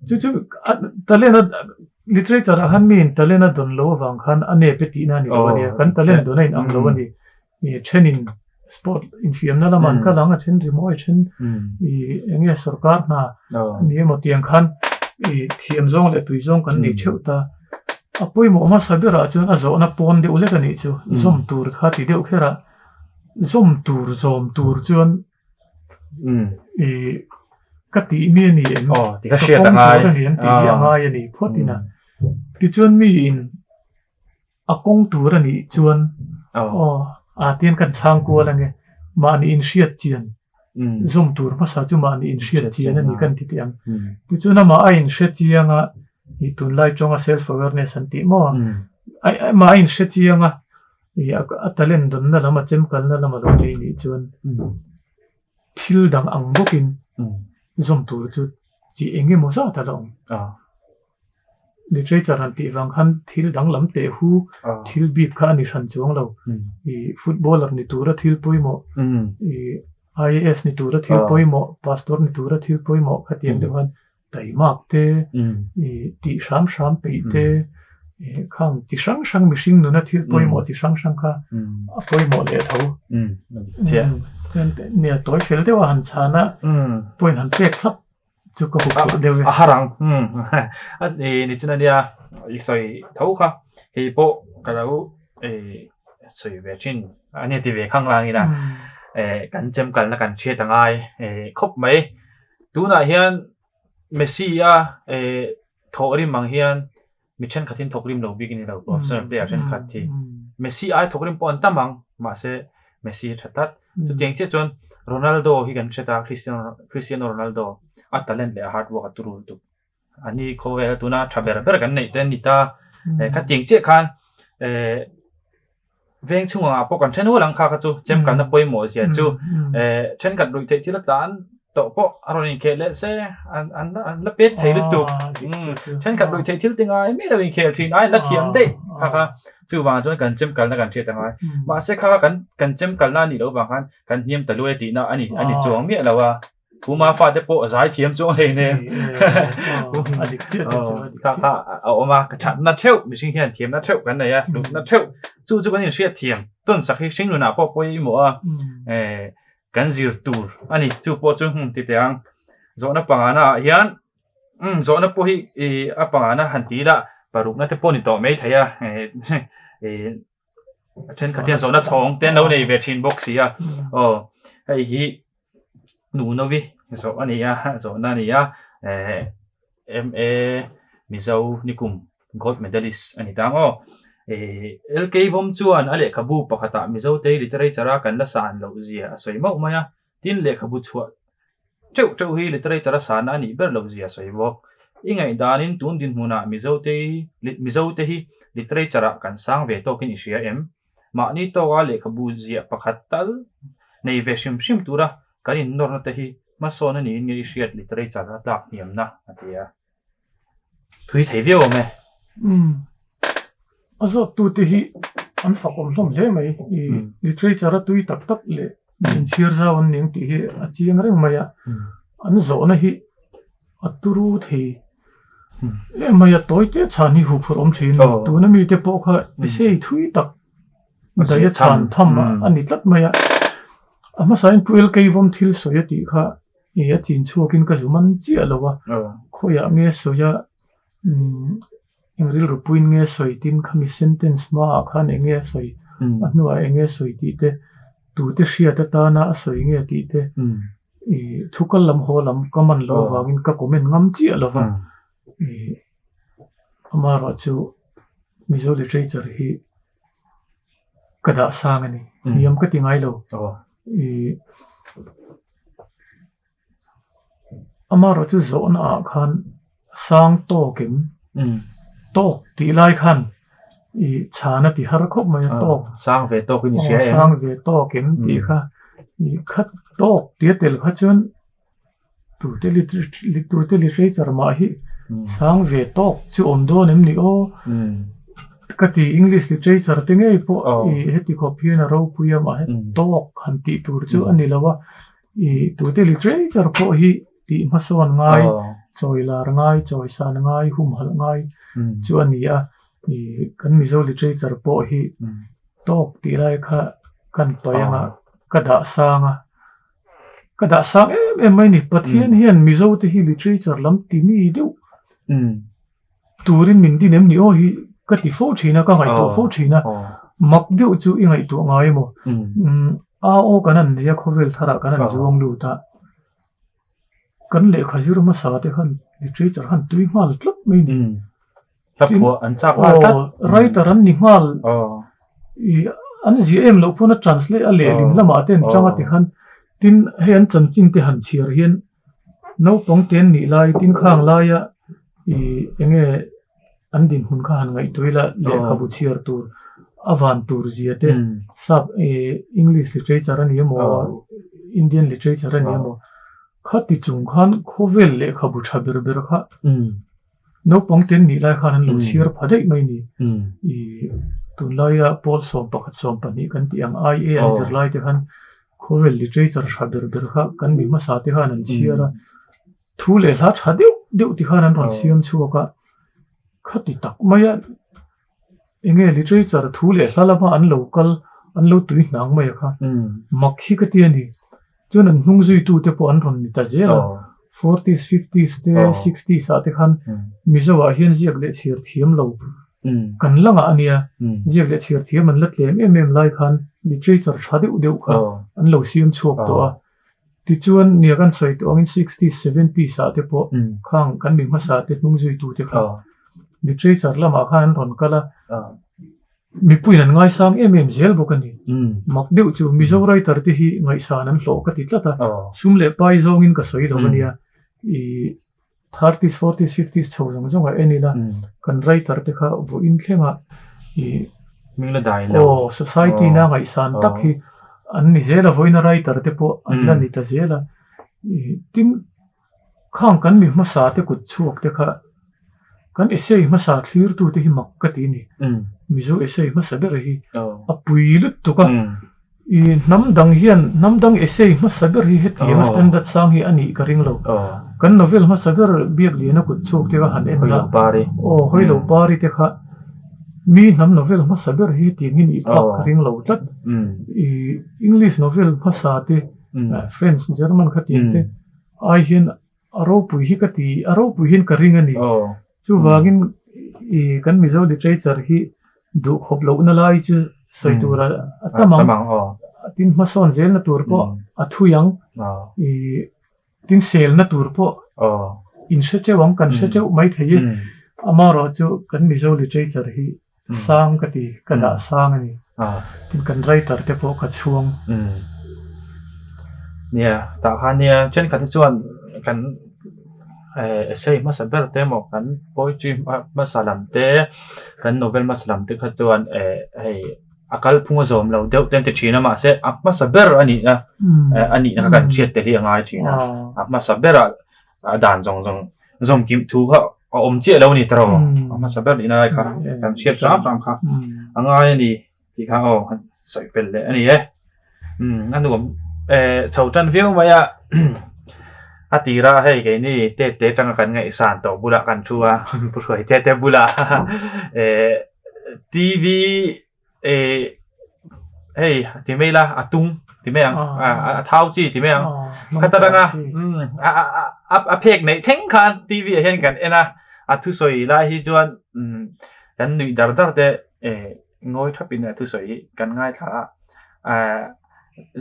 Chu chu talent a literature ah khan miin talent a dawn lo avang khan a nep e tihna a ni lo a nia. Kan talent dawn a inang lo a ni. I thenin sport infiamna lamah an kal ang, a then rimawi, a then i eng nge sorkar hna a ni emaw tiang khan i thiam zawng leh tui zawng kan nei theuh ta. A pawimawh hmasa berah chuan a zawhna pawn deuh lek a nih chu, zawm tur kha ti deuh kher a. Zawm tur zawm tur chuan i ka tih mi a ni em? Aw, ti kha hriat a ngai. Ka pawm tur a ni em tih hi a ngai a ni phawt in a. Tichuan miin a kawng tur a nih chuan aw a tian kan chhang kual ange mahni inhriat chian zawm tur hmasa chu mahni inhriat chian a ni kan ti teh ang. Tichuan amah a inhre chiang a ih tunlai tawnga self awareness an tih maw amah a inhre chiang a ih a talent dawnna lam a chemkalna lam a lo nei nih chuan thil dang ang bawkin zawm tur chu chi eng emaw zat a la awm. Literature han tih vang khan thil danglam teh hu thil bik kha a ni hran chuang lo. Ih footballer ni tura thil pawimawh, ih IAS ni tura thil pawimawh, pastor ni tura thil pawimawh khatiang deuh khan taimak te, ih tih hram hram peih te, ih khang chi hrang hrang mihring nuna thil pawimawh chi hrang hrang kha a pawimawh leh tho. Chuan nia tawi fel deuh a han chhan a, point han pek thlap. Chu ka huk tawh deuh e. A har ang. A ni chin ania i sawi tho kha. Hei pawh ka lo sawi ve thin ania ti ve khang lang ila kan chem kalna kan hriat a ngai khawp mai. Tunah hian Messi a thawh rim ang hian mi thenkhatin thawk rim lo bik a ni lo professional player thenkhat hi. Messi ai thawk rim pawh an tam ang mahse Messi hi tha tlat. Chutiang chiah chuan Ronaldo hi kan hre ta Cristiano Cristiano Ronaldo a talent leh a hard work a turu lutuk. Ani khawvela tuna tha ber ber kan neih te an ni ta. Khatiang chiah khan eh veng chhungah pawh kan then nual ang kha kha chu chem kalna pawimawh zia chu eh thenkhat ruih theih thil a tlan tawh pawh a rawn inkhel leh se an an an la pet thei lutuk thenkhat ruih theih thil ti ngai mai lo inkhel thin ai an la thiam daih kha kha chuvang chuan kan chem kalna kan hriat angai mahse kha kha kan kan chem kalna a nih loh vang khan kan hniam ta luai tihna a ni a ni chuang miah lo a. Puma fate pawh a zai thiam chuang hlei nen. Kha kha a awm a, ka thatna theuh mihring hian thiamna theuh kan nei a, hlutna theuh chu chu kan inhriat thiam tawn sak hi hring nunah pawh pawimawh a, kan zir tur a ni. Chu pawh chu hmun ti teh ang zawhna pangana ah hian zawhna pawh hi a pangana han ti ila parukna te pawh ni tawh mai thei a, Thenkhat hian zawhna chhawng te an lo nei ve thin bawk si a, aw hei hi Nunovi zawh a ni a, zawhna a ni a, eh MA Mizo nikum gold medalist a ni ta ang aw. Eh LK Vawm chuan a lehkhabu pakhatah Mizote literature a kan la san loh zia a sawi mauh mai a, tin lehkhabu chhuah Teuh teuh hi literature a sana a nih ber lo zia sawi bawk. I ngaihdanin tun dinhmunah Mizote Mizote hi literature ah kan sang ve tawkin i hria em? Mahni tawka lehkhabu ziah pakhat tal nei ve hrim hrim tura kan innawrna te hi hmasawn a niin nge i hriat literature a tlak hniamna a ti a. Thui thei viau awm e. Umm. A zawttute hi an fak awm hlawm hle mai. I literature a tui tak tak leh inchhir zau an ning tih hi a chiang reng mai a. An zawhna hi a turu thei em mai a, tawi te chhan hi huphurh awm thin. Tuna mite pawh kha essay thui tak daih a chhan tham a ni tlat mai a. A hmasain Pu Elkeivawm thil sawi a tih kha I a chin chhuakin ka zu man chiah lo a, khawiah nge sawi a, eng rilru puiin nge sawi tin khami sentence hmaah khan eng nge a sawi, a hnuah eng nge a sawi tih te, tute hriat atana a sawi nge tih te, i thu kal lam haw lam ka man loh avangin ka comment ngam chiah lo va, i amaherawhchu Mizo literature hi Ka dah sang a ni. Hniam ka ti ngai lo. I amaherawh chu zawhna ah khan sang tawk em? Tawk tih lai khan i chhan a ti har khawp mai a tawk. Sang ve tawk in i hria em? Sang ve tawk em tih kha i khat tawk tih a tel kha chuan Tute tute literature mah hi sang ve tawk chu awm dawn em ni aw? Ka ti English literature te ngei pawh i heti khawp hian a ropui a mah he tawk han tih tur chu a ni lo a. I tute literature pawh hi tih hmasawn ngai, chawi lar ngai, chawi san ngai, humhalh ngai chu a ni a. I kan Mizo literature pawh hi tawk tih lai kha kan paih anga ka dah sang a. Ka dah sang em em mai ni. Pathian hian Mizo te hi literature lam ti mi deuh turin min din em ni aw hi ka ti fo thin a, ka ngaihtuah fo thin a. Mak deuh chu i ngaihtuah ngai emaw? A aw kan han nei a, khawvel tharah kan han zuang lut a. Kan lehkha zir hmasa te khan literature han tui nghal tlat mai ni. Hla phuah an chak nghal tlat. Writer an ni nghal. I an ziah em loh pawn a translate a lehling lamah te an chang a ti khan tin hei an chanchin te han chhiar hian naupang te an nih lai tin khang laia i enge an dinhmun kha han ngaihtuah ila lehkhabu chhiar tur a van tur zia te sap i English literature a ni emaw Indian literature a ni emaw khati chung khan khawvel lehkhabu tha ber ber kha Naupang te an nih lai khan an lo chhiar pha daih mai ni. I tunlaia pawl 11 12 kan tih ang IA an zir lai te khan khawvel literature tha ber ber kha kan mi hmasa te khan an chhiar a, thu leh hla tha deuh deuh ti khan an rawn siam chhuak a, khati tak maia enge literature thu leh hla lama an lo kal an lo tui hnang mai a kha mak hi ka ti a ni. Chuan an hnung zuitu te pawh an rawn ni ta zel a, forties, fifties te, sixties ah te khan Mizo ah hian ziak leh chhiar thiam lo kan la ngah a nia, ziak leh chhiar thiam an la tlem em em lai khan literature tha deuh deuh kha an lo siam chhuak tawh a. Tichuan nia kan sawi tawh angin sixties, seventies ah te pawh khang kan mi hmasa te hnung zuitu te kha literature lamah khan an rawn kal a. Mipuiin an ngaisang em em zel bawk a ni. Mak deuh chu Mizo writer te hi ngaihsan an hlawh ka ti tlat a, sum leh pai zawngin ka sawi lo a nia. I thirties, forties, fifties chho zawng zawng ah en ila kan writer te kha vawiin thlengah i aw society na ngaihsan tak hi an ni zel a, vawiina writer te pawh an la ni ta zel a. I tin Khang kan mi hmasa te kut chhuak te kha kan essay hmasa thlir tu te hi mak ka ti ni. Mizo essay hmasa ber hi a pui lutuk a. I hnam dang hian hnam dang essay hmasa ber hi hetiang a standard sang hi a nih ka ring lo. Kan novel hmasa ber Biakliana kut chhuak te kha han en la. Aw Hawilo Pari te kha mi hnam novel hmasa ber hi hetiang hi nih phak ka ring lo tlat. I English novel hmasa te French, German kha tiang te Ai hian a ropui hi ka ti, a ropui hian ka ring a ni. Chuvangin i kan Mizo literature hi duh khawp lohna lai chu sawi tur a tam ang. Tin hmasawn zelna tur pawh a thui ang. I tin selna tur pawh in hre teuh ang, kan hre teuh mai thei e. Amaherawh chu kan Mizo literature hi Sang ka ti, ka dah sang a ni. Tin kan writer te pawh ka chhuang. Nia, tah khan nia thenkhat hi chuan kan essay hmasa ber te emaw kan poetry hmasa lam te kan novel hmasa lam te kha chuan hei a kalphung a zawm lo deuh te an ti thin a mahse a hmasa ber a nih na a nih na kha kan hriat tel hi a ngai thin a, a hmasa berah a dan zawng zawng zawm kim thu kha a awm chiah lo a ni tawh a hmasa ber nihna lai kha kan hriat hram hram kha a ngai a ni tih kha aw han sawi pel leh a ni e a nuam chho tan viau mai a a tira hei keini te te atanga kan ngaihsan tawh bulah kan thu a pu hruai te te bulah T_V hei ti mai ila a tung ti mai ang a thau chi ti mai ang khata danga a phek neih thleng khan T_V ah hian kan en a a thusawi lai hi chuan kan nuih dar dar te ngawi thap in a thusawi hi kan ngaithla a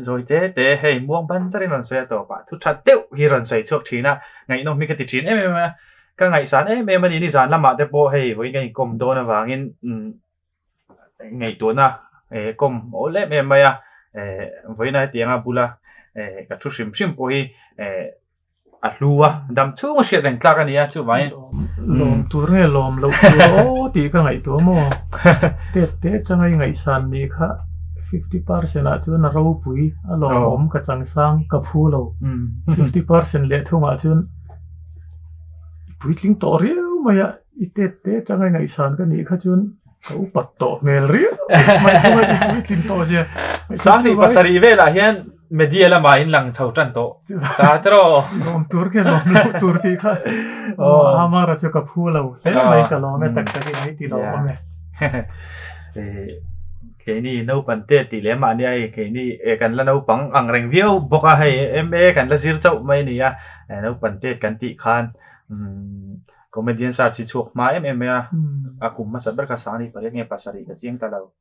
zawi te te hei muang ban zar in rawn sawi a tawp ah thu tha deuh hi rawn sawi chhuak thin a ngaihnawm hi ka ti thin em em a ka ngaihsan em em a ni nizan lamah te pawh hei vawiin kan inkawm dawn avangin ngaihtuahna kawm awl em em mai a vawiin hetianga bula ka thu hrim hrim pawh hi a hlu a dam chhung a hriat reng tlak a ni a chuvangin lawm tur nge lawm loh tur aw tih ka ngaihtuah maw tet te atanga i ngaihsan nih kha 50% ah chuan a ropui a lawmawm ka changsang ka phu lo 50% leh thungah chuan puitling tawh riau mai a. I tet te atanga ngaihsan ka nih kha chuan ka upat tawh hmel riau mai chu i puitlin tawh zia. Sanghnih pasarih velah hian media lamah in lang chho tan tawh ta tiraw. Lawm tur nge lawm loh tur tih kha Amara chu ka phu lo hle mai ka lawm e tak tak in hei ti lo awm e. Keini naupang te tih leh mahni a hei keini kan la naupang ang reng viau bawk a hei MA kan la zir chauh mai a ni a naupang te kan tih khan Comedian search hi chhuak hma em em mai a, a kum hmasa ber kha Sanghnih pariat nge pasarih ka chiang ta lo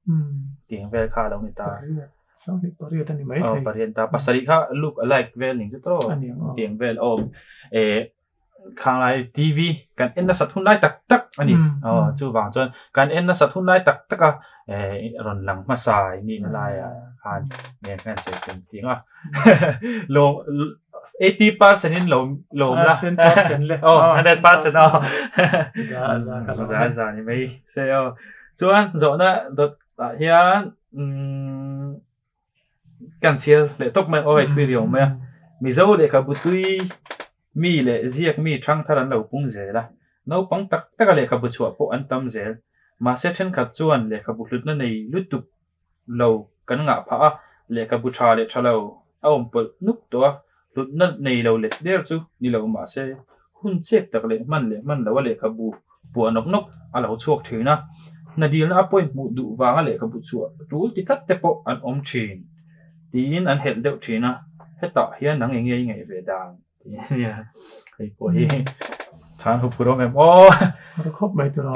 tih vel kha a lo ni ta. Pariat, Sanghnih pariat a ni mai thei. Aw pariat ta, pasarih kha look alike vel ning chu tawh tiang vel awm. Khanglai TV kan en nasat hun lai tak tak a ni. Aw chuvang chuan kan en nasat hun lai tak tak a rawn lang hmasa i nihna laiah khan nge kan sawi tum tih ang a. Lo 80% in lo lawm la. Aw 100% aw. Za za ni mai se aw. Chuan zawhna dawt ah hian Kan chhiar leh tawp mai aw hei thui riau mai a. Mizo lehkhabu tui mi leh ziak mi thangthar an lo pung zel a. Naupang tak taka lehkhabu chhuah pawh an tam zel. Mahse thenkhat chuan lehkhabu hlutna nei lutuk lo kan ngah phah a, lehkhabu tha leh tha lo a awm pawlh nuk tawh a, hlutna nei lo let der chu ni lo mahse hun chep tak leh hman leh hman loa lehkhabu puah nawk nawk a lo chhuak thin a, hna dilna a point hmuh duh vanga lehkhabu chhuah tul ti tlat te pawh an awm thin tiin an helh deuh thin a, hetah hian nang enge i ngaih ve dan tih a nia, hei pawh hi chhan hup kur awm em aw. Har khawp mai tur a,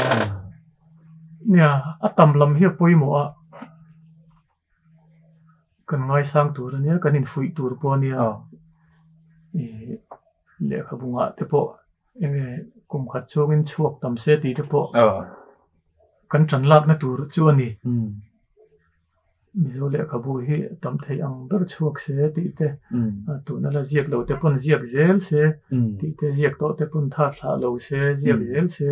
nia a tam lam hi a pawimawh a. Kan ngaisang tur a nia, kan infuih tur pawh a nia. Ih lehkhabu ngah te pawh eng nge kum khat chhungin chhuak tam se tih te pawh kan tan lakna tur chu a ni. Mizo lehkhabu hi tam theih ang ber chhuak se tih te, tuna la ziak lo te pawn ziak zel se tih te, ziak tawh te pawn tha thlah lo se, ziak zel se,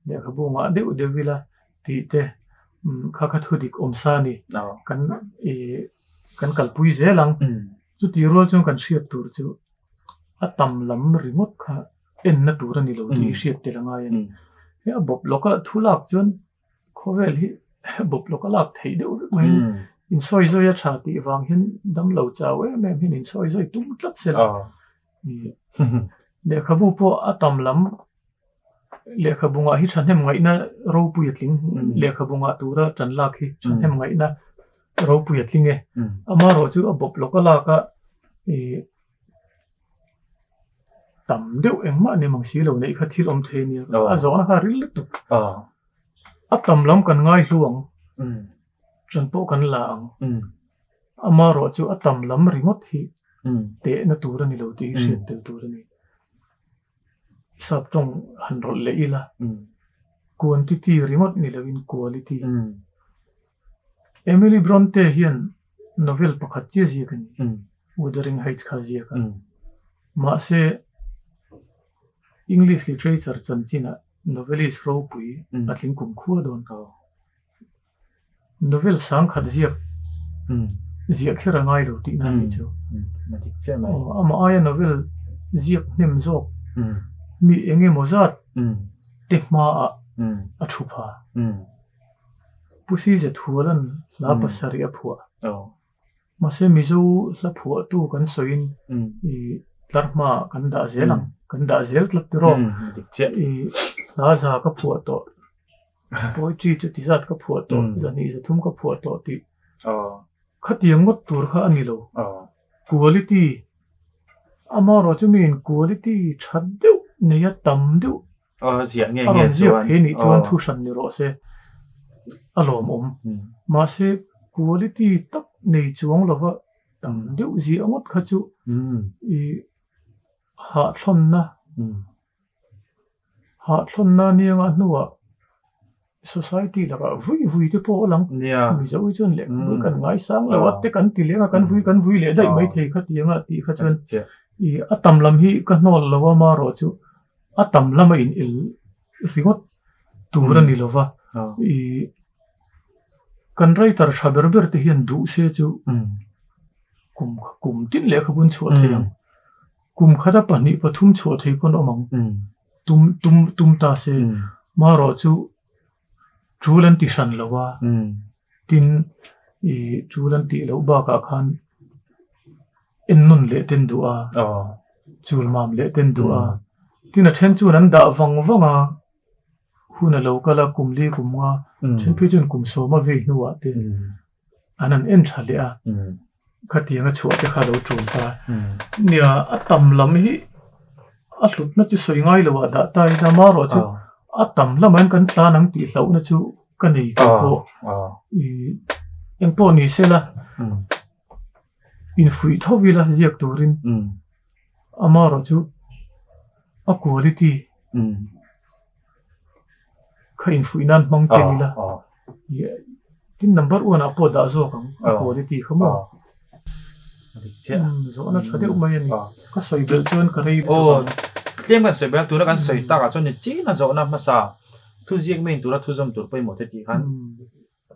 lehkhabu ngah deuh deuh ila tih te kha kha thu dik awm sa a ni. Kan ih kan kalpui zel ang. Chutih rual chuan kan hriat tur chu a tam lam ringawt kha enna tur a ni lo tih hi hriat tel a ngai a ni. Hei a bawp lawka thu lak chuan khawvel hi bawp lawka lak theih deuh vek mai insawi zawi a tha tih vang hian damlo chau em em hian insawi zawi tum tlat se la. Lehkhabu pawh a tam lam Lehkhabu ngah hi thahnem ngaihna ropui a tling. Lehkhabu ngah tura tan lak hi thahnem ngaihna ropui a tling e. Amaherawh chu a bawp lawk a lak a ih tam deuh engmah ni mang si lo neih kha thil awm thei a nia. A zawhna kha a ril lutuk. A tam lam kan ngai hlu ang. Ṭan pawh kan la ang. Amaherawh chu a tam lam ringawt hi tehna tur a ni lo tih hi hriat tel tur a ni. Sap tawng han rawlh leh ila, quantity ringawt ni loin quality. Emily Bronte hian novel pakhat chiah ziak a ni, Wuthering Heights kha a ziak a. Mahse, English literature chanchinah novelist ropui a tling kum khua dawn. Novel sangkhat ziak ziah kher a ngai lo tihna a nih chu. Amah aia novel ziak hnem zawk mi eng emaw zat te hmaah a thu pha. Pu Size Thuala'n hla pasarih a phuah. Mahse Mizo hla phuahtu kan sawiin tlar hmaah kan dah zel ang, kan dah zel tlat tiraw. Hla za ka phuah tawh. Poetry chu ti zat ka phuah tawh, zahnih zathum ka phuah tawh tih khatiang ngawt tur kha a ni lo. Quality, amaherawh chu miin quality tha deuh neia tam deuh a rawn ziak thei nih chuan thu hran ni rawh se, a lawmawm. Mahse quality tak nei chuang lova tam deuh ziah ngawt kha chu ih hahthlawnna. Hahthlawnna anianga hnuah society lakah vui vui te pawh a lang. Mizo hi chuan lehkhabu kan ngaisang lo a te kan ti leng a, kan vui kan vui leh daih maithei kha ti anga tih kha chuan ih a tam lam hi ka hnawl lo a marawh chu a tam lama in el ringawt tur a ni lo va. Ih kan writer tha ber ber te hian duh se chu kum kum tin lehkhabu an chhuah thei ang. Kum khata pahnih pathum chhuah thei pawn awm ang. Tum tum tum ta se. Marawh chu tul an ti hran lo a. Tin ih tul an tih loh bakah khan ennawn leh ten duh a. Chul mam leh ten duh a. Tin a then chuan an dah vang vang a. Hun a lo kal a kum li kum nga. Then phei chuan kum sawma vei hnuah te an han en tha leh a. Khatiang a chhuah te kha lo tul ta. Nia, a tam lam hi a hlutna chu sawi ngai lo ah dah ta ila marawh chu a tam lamah hian kan tlan ang tih hlauhna chu ka nei tih pawh ih eng pawh ni se la infuih tho ila ziak turin amarawh chu. A quality kha infuih nan hmang tel ila tin number one ah pawh dah zawk ang a quality kha maw zawhna tha deuh mai a ni ka sawi belh chuan ka rei lutuk ang. Tlem kan sawi belh a tuna kan sawi takah chuan ni chin a zawhna hmasa thuziak main tura thuzawm tur pawimawh te tih khan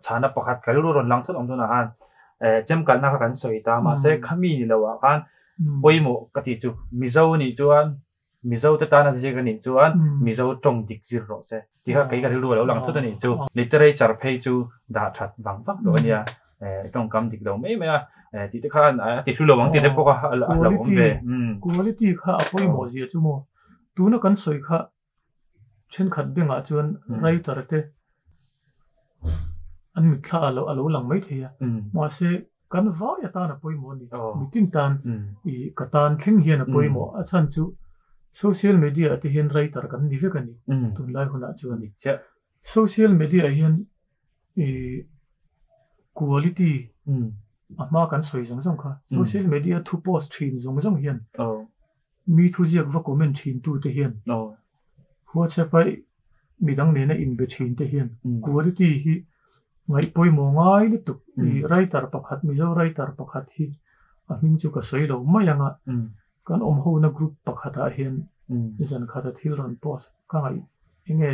chhana pakhat ka rilru rawn lang thut ang tunah khan eh chemkalna kha kan sawi ta mahse khami ni loah khan pawimawh ka tih chu Mizo nih chuan Mizo te tana ziak a nih chuan Mizo tawng dik zir rawh se tih kha kei ka rilru a lo lang thut a nih chu. Literature phei chu dah that vang vak tawh a nia eh tawngkam dik lo mai mai a eh tih te khan a ti hlu lo ang tih te pawh kha a lo awm ve. Quality kha a pawimawh zia chu maw tuna kan sawi kha Thenkhat bengah chuan writer te an mitthla a lo lang mai thei a, mahse kan vai atan a pawimawh a ni. Mitin tan ih ka tan thleng hian a pawimawh a chhan chu social media ah te hian writer kan ni vek a ni tunlai hunah chuan. Social media ah hian ih quality a hma kan sawi zawng zawng kha social media thu post thin zawng zawng hian Mi thuziak va comment thin tu te hian WhatsApp a midang nena inbe thin te hian quality hi ngaih pawimawh ngai lutuk i writer pakhat Mizo writer pakhat hi a hming chu ka sawi lo mai ang a kan awm ho na group pakhat ah hian zan khat a thil rawn post ka ngaih enge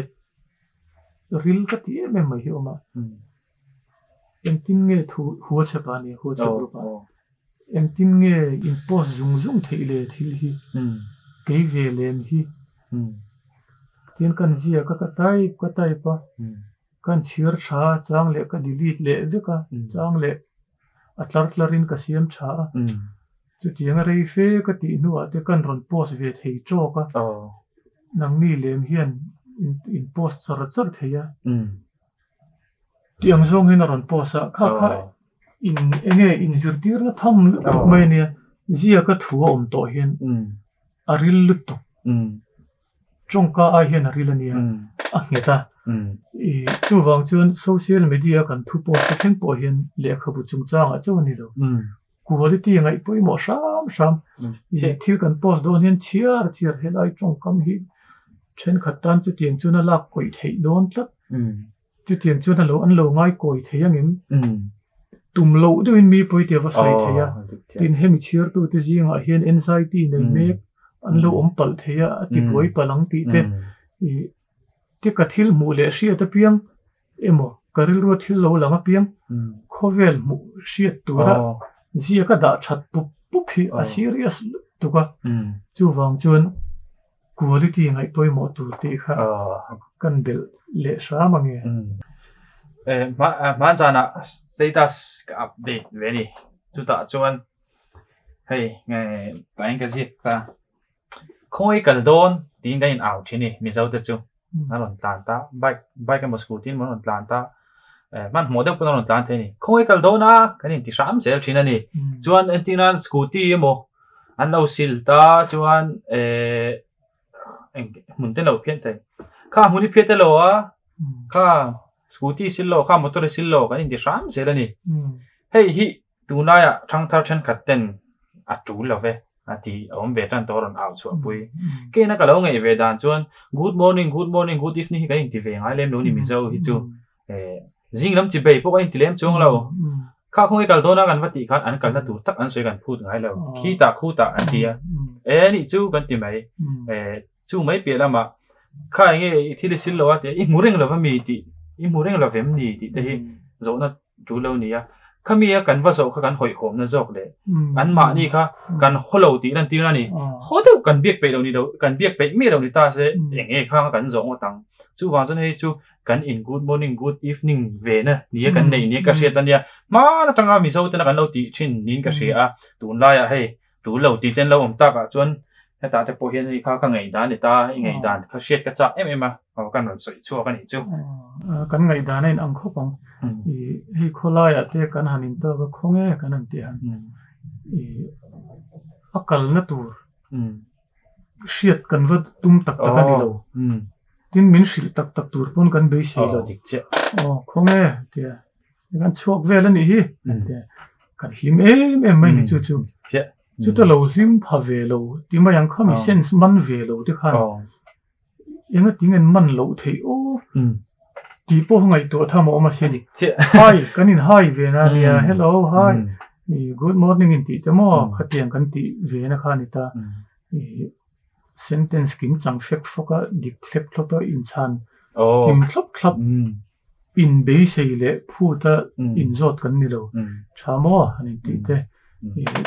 ril ka ti em em mai hi awm a Engtin nge thu WhatsApp ah nia WhatsApp group ah engtin nge in post zung zung theih le thil hi kei ve lem hi tin kan ziak a ka type ka type a kan chhiar tha a chang leh ka delete leh vek a chang leh a tlar tlar in ka siam tha a chutiang a rei fe ka tih hnuah te kan rawn post ve thei tawk a nangni lem hian in post char char thei a. Tih ang zawng hian a rawn post a, kha kha in enge inzirtirna tham lutuk mai a nia, ziaka thu a awm tawh hian a ril lutuk, tawngka ai hian a ril a nia, a nghet a, ih chuvang chuan social media kan thu post te thleng pawh hian lehkhabu chungchangah chauh a ni lo, quality ngaih pawimawh hram hram, ih thil kan post dawn hian chhiar chhiar helai tawngkam hi thenkhat tan chutiang chuan a lak kawih theih dawn tlat. Chutiang chuan a lo an lo ngai kawi thei angem? Tum loh deuhin mi pawite a va sawi thei a, tin hemi chhiartute zingah hian anxiety nei mek an lo awm palh thei a, a ti buai palh ang tih te ih te ka thil hmuh leh hriat apiang emaw ka rilrua thil lo lang apiang khawvel hmuh hriat tura ziaka dah that pup pup hi a serious lutuk a, chuvang chuan Quality ngaih pawimawh tur tih kha kan belh leh hram ang e. Hmanzanah status ka update ve a ni. Chutah chuan hei tlaiin ka ziak ta. Khawi kal dawn tiin kan in au thin i Mizo te chu an rawn tlan ta. Bike bike emaw scooty emaw an rawn tlan ta. Hmanhmawh deuh pawn an rawn tlan thei a ni. Khawi kal dawn a kan inti hram zel thin a ni. Chuan entirnan scooty emaw An lo sil ta chuan eh eng hmun te lo phian thei. Kha hmun i phiat elo a, kha scooty sil lo, kha motor i sil lo kan inti hram zel a ni. Hei hi tunlaiah thangthar thenkhat ten a tul lo ve a tih a awm ve tan tawh a rawn au chhuah pui. Keina ka lo ngaih ve dan chuan good morning, good morning, good evening hi kan inti ve ngai lem lo ni Mizo hi chu. Eh, zing lam chi bei pawh kan inti lem chuang lo. Kha khawnge kal dawn a kan va tih khan an kalna tur tak an sawi kan phut ngai lo. Khi tah khu tah an ti a. Eh nih chu kan ti mai. Eh, chu mai piah lamah kha enge i thil i sil lo a tia i hmu reng lo va mi tih i hmu reng lo vem ni tih te hi zawhna tul lo ni a. Khami a kan va zawh kha kan hawihhawmna zawk leh anmahni kha kan haw lo tih lantir a ni. Haw deuh kan biak peih lo ni lo kan biak peih miah lo ni ta se enge khang a kan zawh ngawt ang. Chuvang chuan hei chu kan in good morning good evening ve na nia kan neih nia ka hriat ania hman atanga Mizo tena kan lo tih thin niin ka hria a tunlaiah hei tul lo tih te an lo awm takah chuan hetah te pawh hian hei kha ka ngaihdan ni ta i ngaihdan kha hriat ka chak em em a aw kan rawn sawi chhuak a nih chu. Kan ngaihdan a in ang khawp ang i hei khawlaiah te kan han in tawk a khawnge kan han tih han i a kalna tur hriat kan va tum tak tak a ni lo. Tin min hrilh tak tak tur pawn kan beisei lo. Aw khawnge tia kan chhuak vel a nih hi tia kan hlim em em mai ni chu chu. Chuta lo hlim pha ve lo ti mai ang kha mi sense man ve lo te khan enga ting en man loh theih aw tih pawh ngaihtuah tham a awm asin. Hi kan in hi ve na nia hello hi good morning in tih te maw khatiang kan tih ve na kha a ni ta. Sentence kim chang fek fawk a dik thlep thlawp a inchhan kim thlawp thlap In beisei leh phuta inzawt kan ni lo. Tha maw? Han intih te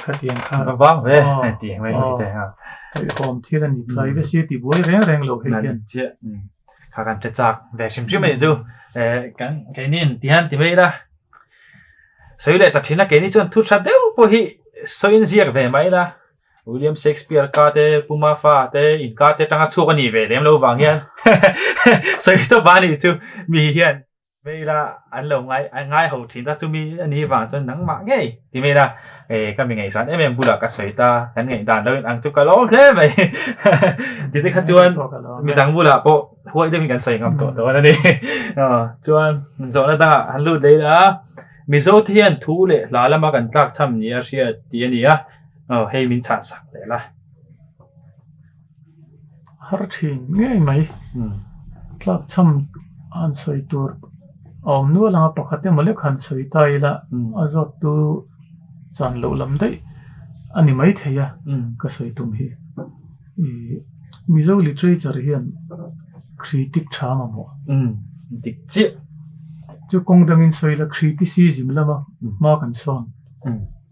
khatiang kha. Va vang ve tih mai mai te ha. Hlauhawm thil a ni. Privacy a ti buai reng reng lo hei hian. Chiah. Kha kan hre chak ve hrim hrim a nih chu. Kan keini ti hian ti mai ila. Sawi leh ta thin a keini chuan thu tha deuh pawh hi sawiin ziak ve mai ila. William Shakespeare ka te, Pu Mafa te, in ka te tanga chhuak a nih ve lem lo vang hian sawi tawp a nih chu mi hian mail a an lo ngai an ngai ho thin ta chumi a nih vang chuan nangmah ngei ti mail a eh ka mi ngaihsan em em bulah ka sawi ta kan ngaihdan lo in ang chu ka lawm hle mai ti te kha chuan midang bulah pawh huai deuhin kan sawi ngam tawh dawn a ni chuan zawhna dangah han lut leh ila Mizo te hian thu leh hla lama kan tlak cham nia hriat tih a ni a. Aw hei min chhan sak leh la. Har thin ngei mai. Tlak chham han sawi tur a awm nual ang a, pakhat emaw lek han sawi ta ila a zawt tu chan loh lam daih a ni mai thei a ka sawi tum hi. Ih Mizo literature hian critic tha mamawh. Dik chiah. Chu kawng dangin sawi ila criticism lama hma kan sawn.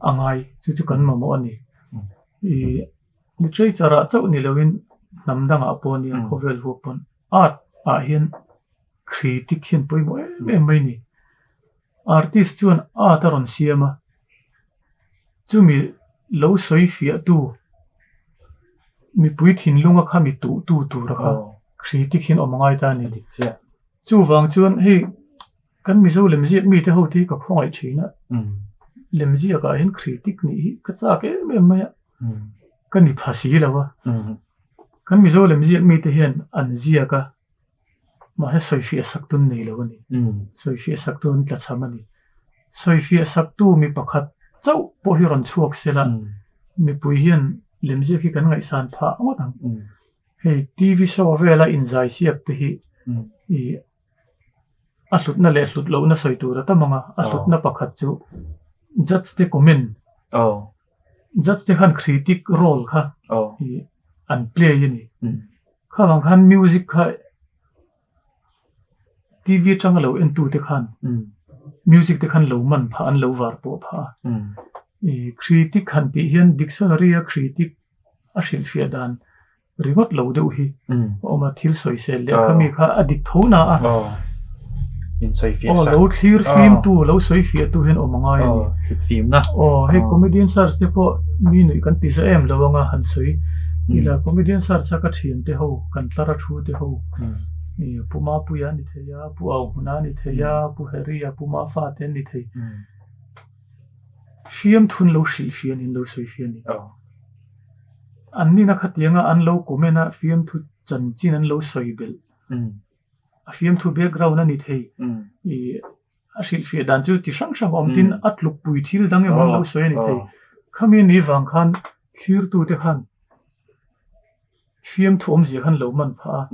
A ngai chu chu kan mamawh a ni. Ih literature ah chauh ni loin hnam dangah pawh nia khawvel huap pawn art ah hian critic hian pawimawh em em mai a ni. Artist chuan art a rawn siam a, chumi lo sawi fiah tu mipui thinlunga kha mi tuh tu tura kha critic hian awm a ngai ta a ni. Chuvang chuan hei. Kan Mizo lemziak mite ho te hi ka khawngaih thin a, lemziak ah hian critic nih hi ka chak em em mai a, ka ni pha si lo a, kan Mizo lemziak mite hian an ziak a, mahse sawifiah sak tun nei lo a ni, sawifiah sak tu an tlachham a ni, sawifiah sak tu mi pakhat chauh pawh hi rawn chhuak se la, mipui hian lemziak hi kan ngaihsan phah ngawt ang, hei TV show vela inzai siak te hi ih. A hlutna leh hlut lohna sawi tur a tam ang a, a hlutna pakhat chu judge te comment, judge te khan critic role kha an play a ni. Kha vang khan music kha TV atanga lo en tu te khan music te khan lo man phah an lo var pawh phah a. Critic han tih hian dictionary a critic a hrilhfiah dan ringawt lo deuh hi a awm a, thil sawisel leh kha mi kha a dik tho na a, aw lo thlir fim tu lo sawi fiah tu hian awm a ngai a ni, aw hei comedian search te pawh mi nuih kan ti za em lo anga han sawi ila comedian search a ka thian te ho kan tlar a thu te ho Pu Mapuia a ni thei a, Pu Auhmuna a ni thei a, Pu Harry a, Pu Mafa te an ni thei, fiamthun lo hrilh fiah niin lo sawi fiah a ni. An nina khatianga an lo comment a fiamthu chanchin an lo sawi belh. A fiamthu background a ni thei. Ih a hrilhfiah dan chu chi hrang hrang a awm tin a tlukpui thil dang emaw an lo sawi a ni thei. Khami ni vang khan thlirtute khan fiamthu awmzia khan lo man phah a,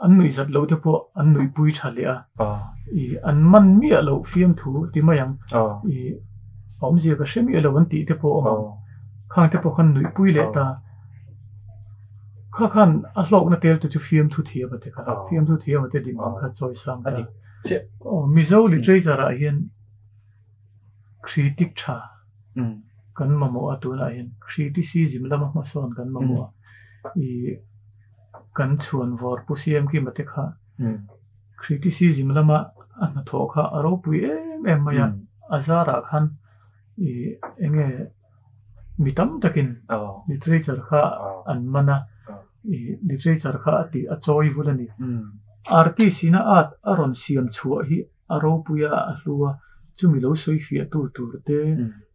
an nuihzat loh te pawh an nuihpui tha leh a. Ih an man miah loh fiamthu ti mai ang. Ih a awmzia ka hre miah lo an tih te pawh a awm ang. Khang te pawh khan nuihpui leh ta. Kha khan a hlawkna tel te chu fiamthu thiam a te kha. Fiamthu thiam a te din ang kha chawi sang ta. Aw Mizo literature ah hian critic tha kan mamawh a tunah hian criticism lama hmasawn kan mamawh a. Ih kan chhuan vawr Pu Siam Kima te kha criticism lama a hnathawh kha a ropui em em mai a. A zarah khan ih eng nge mi tam takin literature kha an man a, ih literature kha a tih a chawi vul a ni. Artist ina art a rawn siam chhuah hi a ropui a, a hlu a, chumi lo sawi fiah tu tur te,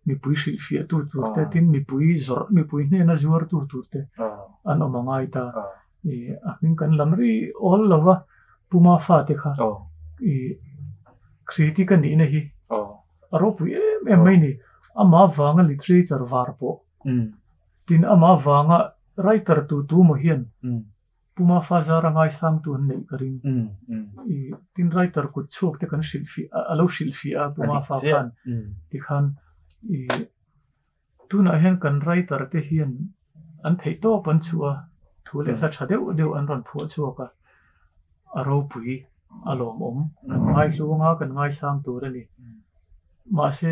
mipui hrilh fiah tu tur te, tin mipui zawrh, mipui hnena zuar tu tur te an awm a ngai ta. Ih a hming kan lam ri awl lo va, Puma fate kha ih critic a nihna hi. A ropui em em mai ni. Amah vanga literature var pawh. Tin, amah vanga writer tu tu maw hian Puma fa zara ngaisangtu an neih ka ring. Tin, writer kut chhuak te kan hrilhfiah, a lo hrilhfiah a Puma fa khan tikhan tunah hian kan writer te hian an theih tawp an chhuah a, thu leh hla tha deuh deuh an rawn phuah chhuak a, a ropui, a lawmawm, kan ngaihluang a, kan ngaisang tur a ni. Mahse,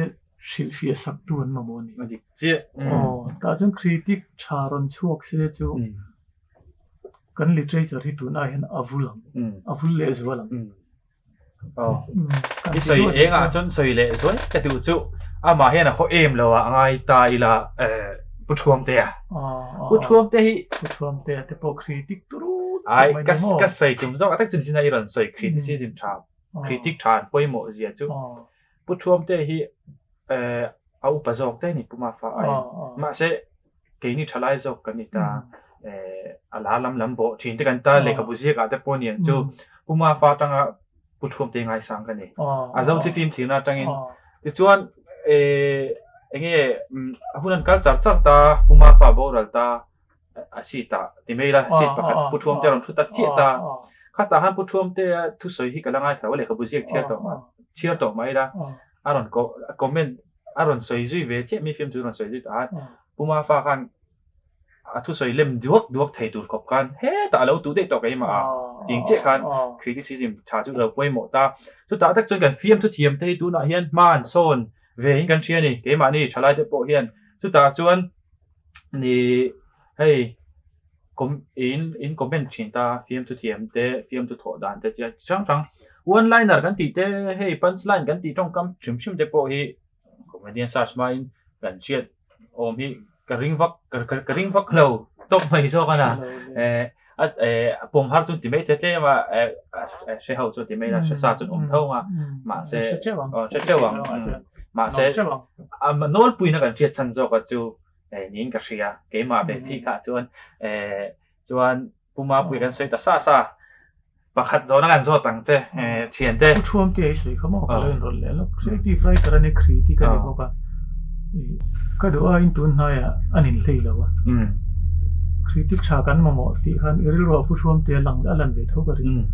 hrilhfiah sak tu an mamawh a ni. A dik chiah. Aw, tah chuan critic tha rawn chhuak se chu kan literature hi tun ai hian a vul ang, a vul leh zual ang. Aw, i sawi engah chuan sawi leh zual ka duh chu amah hian a haw em lo ah ngai ta ila Pu Thuamtea. Pu Thuamtea hi Pu Thuamtea te pawh critic turu tak mai ni maw? Ka sawi tum zawk ah tak chuan zina i rawn sawi criticism tha, critic tha an pawimawh zia chu. Pu Thuamte hi a upa zawk te ni Pu Mafa aiin. Mahse keini thalai zawk kan ni ta. A lar lam lam bawh thin te kan ta lehkhabu ziak ah te pawh ni ang chu Pu Mafa atanga Pu Thuamte ngaisang ka ni. A zo thli fim thlirna atangin. Tichuan enge a hun an kal char char ta Pu Mafa boral ta a seat ah ti mai ila seat pakhat Pu Thuamte a rawn thu ta chiah ta. Khatah khan Pu Thuamte thusawi hi ka la ngaithla lo a lehkhabu ziak chhiar tawh chhiar tawh mai ila a rawn comment a rawn sawi zui ve chiah mi fiamthu a rawn sawi zui ta a Pu Mafa khan a thusawi lem duak duak thei tur khawp khan hetah a lo tuh daih tawh keimah a tih ang chiah khan criticism tha chu a lo pawimawh ta. Chutah tak chuan kan fiamthu thiam te hi tunah hian hma an sawn ve in kan hria a ni keimahni thalai te pawh hian chutah chuan Ni hei com in in comment thin ta fiamthu thiam te fiamthu thawh dan te chi hrang hrang one liner kan tih te hei punch line kan tih tawngkam hrim hrim te pawh hi comedian search hmain kan hriat awm hi ka ring vak ka ring vak lo tawp mai zawk a na eh a pawm har chu ti mai te tlem a hre ho chu ti mai la hre sa chu awm tho ang a mahse hre teuh ang mahse a nawlpuina kan hriat chhan zawk a chu niin ka hria keimah ve phih kha chuan chuan puma pui kan sawi ta sa sa pakhat zawhna kan zawt ang che thian te Pu Thuam te hi sawi kha maw ka lo inrawlh leh lawk creative writer a ni critic a ni bawk a ka duh aiin tun hnaiah an inhlei lo a critic tha kan mamawh tih khan i rilruah Pu Thuam te a lang a lan ve tho ka ring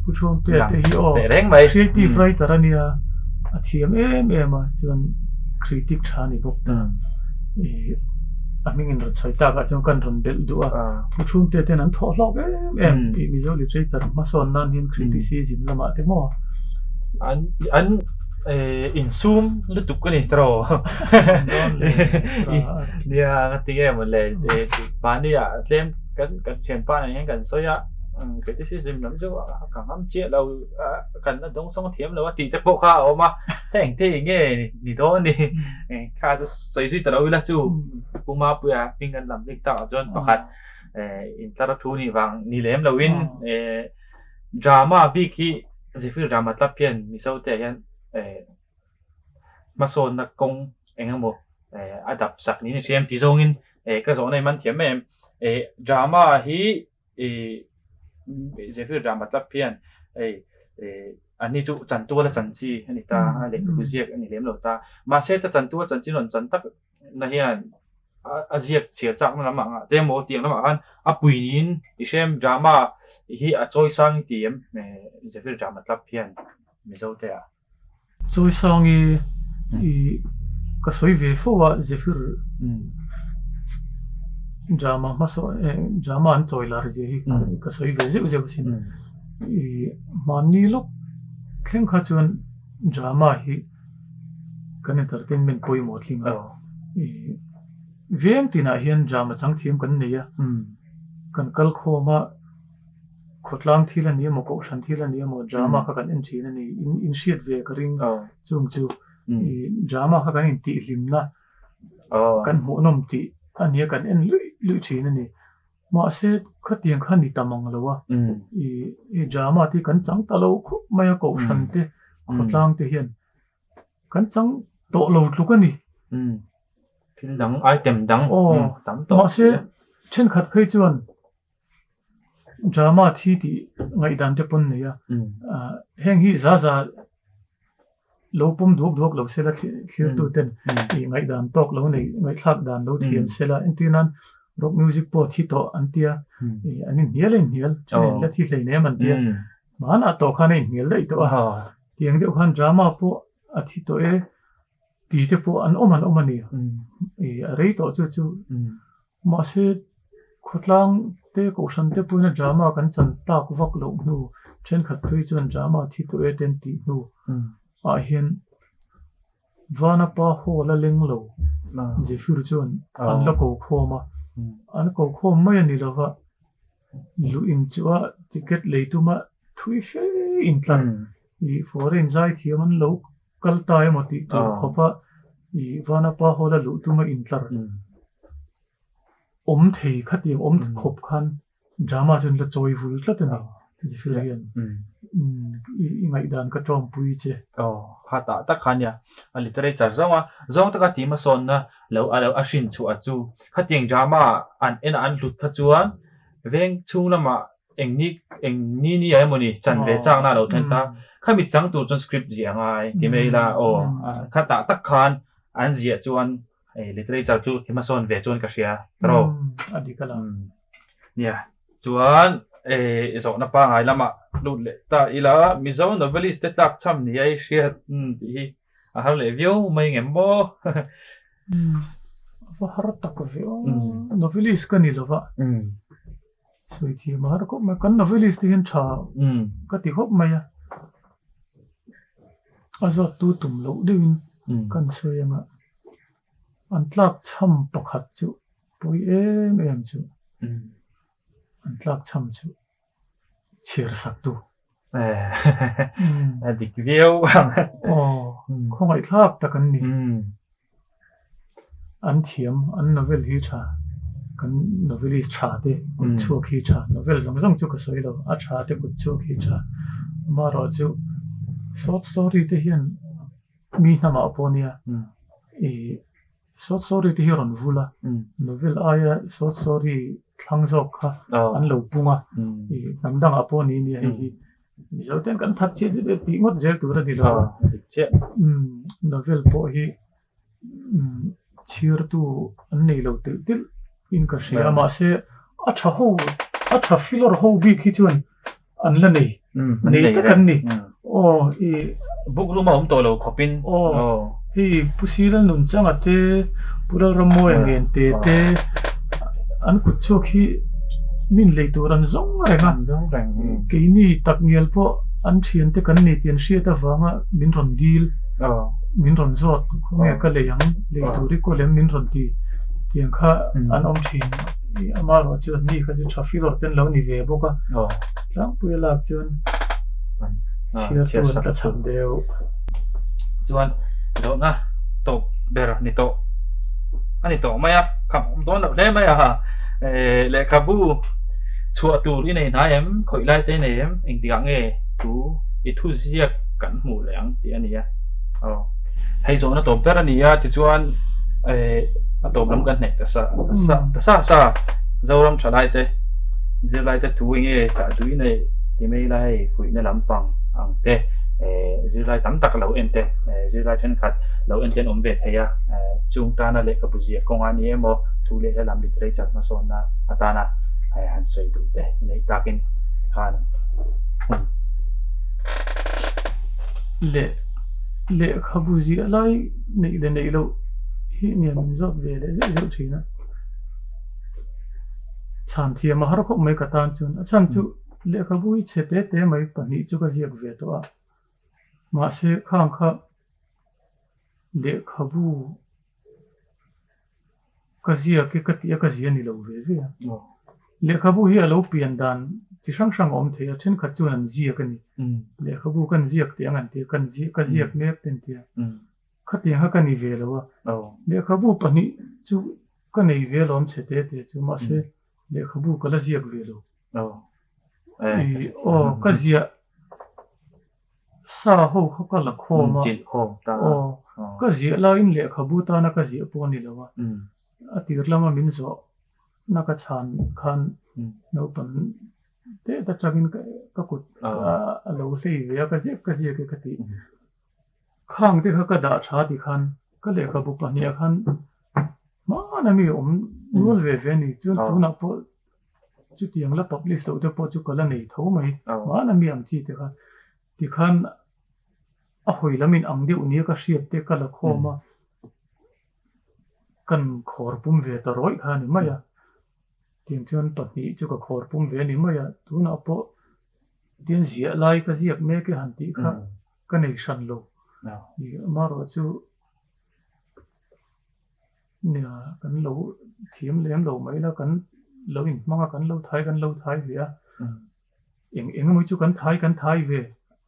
Pu Thuam te te hi aw creative writer a nia a thiam em em a chuan critic tha a ni bawk ta a hming in rawn sawi tak ah chuan kan rawn belh duh a Pu Thuam te ten an thawh hlawk em em tih Mizo literature hmasawn nan hian criticism lamah te maw an an insum lutuk a ni tawh nia nga ti nge maw le mahni ah tlem kan kan thianpa nen hian kan sawi a criticism lam chu ka ngam chiah lo kan la dawng sawng thiam lo a tih te pawh kha a awm a heng te eng nge ni dawn ni kha chu sawi zui ta lo ila chu Pu Mapuia hming kan lam bik takah chuan pakhat intlar a thu nih vang ni lem loin drama bik hi Zephyr drama tlap hian Mizo te ah hian hmasawnna kawng eng emaw a dap sak niin a hria em tih zawngin ka zawhna i man thiam em drama hi Zephyr drama tlap hian an ni chu chantual a chan chi a ni ta a lehkhabu ziak a ni lem lo ta mahse ta chantual chanchin rawn chan tak na hian a ziak chhiar chakna lam ah ngah te emaw tiang lamah khan a puiin i hrem drama hi a chawi sang i ti em Zephyr drama tlap hian Mizo te ah. Chawi sang i i ka sawi ve fo a Zephyr drama hmasa drama an chawi lar zia hi ka sawi ve zeuh zeuh asin i hmanni lawk thleng kha chuan drama hi kan entertainment pawimawh tling a i veng tinah hian drama chang thiam kan nei a kan kal khawm a khawtlang thil a ni emaw kohhran thil a ni emaw drama kha kan en thin a ni in in hriat ve ka ring chung chu i drama kha kan intihhlimna kan hmuhnawm tih a nia kan en luih luih thin a ni. Mahse, khatiang kha ni ta mang lo a, i drama te hi kan chang ta lo khawp mai a, kohhran te, khawtlang te hian kan chang tawh lo tluk a ni. Thil dang, item dang tam tawh. Mahse, thenkhat phei chuan drama thi tih ngaihdan te pawn nei a, heng hi za za. lo pawm duak duak lo sela thlirtu ten i ngaihdan tawk lo nei ngaihthlak dan lo thiam sela entir nan rock music pawh thi tawh an tia i an inhnial a inhnial then in la thi hleinem an tia hmanah tawh khan a inhnial daih tawh a tiang deuh khan drama pawh a thi tawh e ti te pawh an awm an awm a ni i a rei tawh chu chu mahse khawtlang te kohhran te pawhin a drama kan chan tak vak loh hnu thenkhat phei chuan drama thi tawh e te an tih hnu ah hian Vanapa hall a leng lo Zephyr chuan an la ko khawm a an ko khawm mai a ni lova luh in chu a ticket lei tuma thui fe intlar i foreign zai thiam an lo kal ta emaw tih tur khawpa i Vanapa hall a luh tuma intlar awm thei khatiang awm khawp khan drama chu an la chawi vul tlat a ni Zephyr hian i ngaihdan ka tawngpui che. Aw kha tah tak kha nia a literature zawnga zawng taka tih hmasawnna lo a lo a hrin chhuah chu khatiang drama an en a an hlut kha chuan veng chhung lamah eng ni eng ni ni ah emawni chan ve chakna a lo thlen ta khami chang tur chuan script ziah a ngai ti mai ila aw khatah tak khan an ziah chuan hei literature chu ti hmasawn ve chuan ka hria tawrh a dik ala nia chuan zawhna pangai lamah lut leh ta ila Mizo novelist te tlak cham ni a i hriat tih hi a har leh viau mai ngem maw? A va har tak ve aw. Novelist ka ni lova. Sawi thiam a har khawp mai. Kan novelist te hian tha ka ti khawp mai a. A zawt tu tum loh deuhin kan sawi anga an tlak chham pakhat chu pawi em em chu an tlak chham chu. Chhiar sak tu. A dik viau ang. Aw, khawngaihthlak tak an ni. An thiam, an novel hi tha, kan novelist tha te kut chhuak hi tha, novel zawng zawng chu ka sawi lo, a tha te kut chhuak hi tha. Amaherawhchu short story te hian mi hnamah pawh nia ih Short story te hi a rawn vul a, novel aia short story thlang zawk kha an lo pung a, ih hnam dangah pawh ni nia hei hi Mizo ten kan that chiah chu tih ngawt zel tur a ni lo a, novel pawh hi chhiartu an nei lo telh telh in ka hria a, mahse a tha ho a tha filawr ho bik hi chuan an la nei nei tak an ni aw i book room a awm tawh lo khawpin aw hei Pu Sila Nunchanga te Pu Lalramawia ngen te te an kut chhuak hi min lei tur an zawng reng a keini tak ngial pawh an thian te kan nei tih an hriat avanga min rawn dil min rawn zawt khawnge ka lei ang lei tur i kawl em min rawn ti tiang kha an awm thin. Amaherawh chu an ni kha chu tha filawr te an lo ni ve bawk a, tlangpui a lak chuan chhiar tu an tla chhan deuh. Chuan zawhna tawp ber ni tawh a ni tawh mai a, kham awm dawn loh hle mai a, lehkhabu chhuah tur i nei hnai em, khawih lai te i nei em, engtikah nge thu i thu ziak kan hmuh leh ang tih a ni a, aw hei zawhna tawp ber a ni a tichuan a tawp lam kan hnaih ta sa ta sa sa Zoram thalai te zirlai te thu eng nge chah tui nei ti mai ila hei fuihna lampang ang te zirlai tam tak lo en te zirlai thenkhat lo en te an awm ve thei a chung tana lehkhabu ziah kawng a ni emaw thu leh hla lam literature hmasawnna atana han sawi duh te neih takin khan hun. Leh lehkhabu ziah lai neih leh neih loh hi nia min zawt ve leh zeuh zeuh thin a. Chhan thiam a har khawp mai ka tan chuan a chhan chu lehkhabu hi chhe te te mai pahnih chu ka ziak ve tawh a mahse khang kha lehkhabu ka ziak hi ka tih a ka zia ni lo ve ve a lehkhabu hi a lo pian dan chi hrang hrang a awm thei a thenkhat chuan an ziak a ni lehkhabu kan ziak teh ang an ti a kan ziak ka ziak mek te an ti a. Khatiang kha ka ni ve lo a, lehkhabu pahnih chu ka nei ve alawm chhe te te chu mahse lehkhabu ka la ziak ve lo. Aw ka ziah sa ho kha ka la khawm a, aw ka ziah laiin lehkhabu tana ka ziah pawh a ni lo a, a tir lama min zawh na ka chhan khan naupang te atangin ka kut a lo hlei ve a, ka ziak ka ziak e ka tih. Khang te kha ka dah tha ti khan ka lehkhabu pahnih ah khan hmana mi awm rual ve ve a ni. Chuan tunah pawh chutiang la publish loh te pawh chu ka la nei tho mai. Hmana mi ang chi te kha tikhan a hawi lam in ang deuh nia ka hriat te ka la khawm a, kan khawr pum ve ta rawih kha a ni mai a. Tiang chuan pahnih chu ka khawr pum ve a ni mai a, tunah pawh tian ziah lai ka ziak mek e han tih kha ka nei hran lo. Amaherawh chu nia kan lo thiam lem lo mai la, kan lo inhmang a, kan lo thai kan lo thai ve a, eng eng emaw chu kan thai kan thai ve,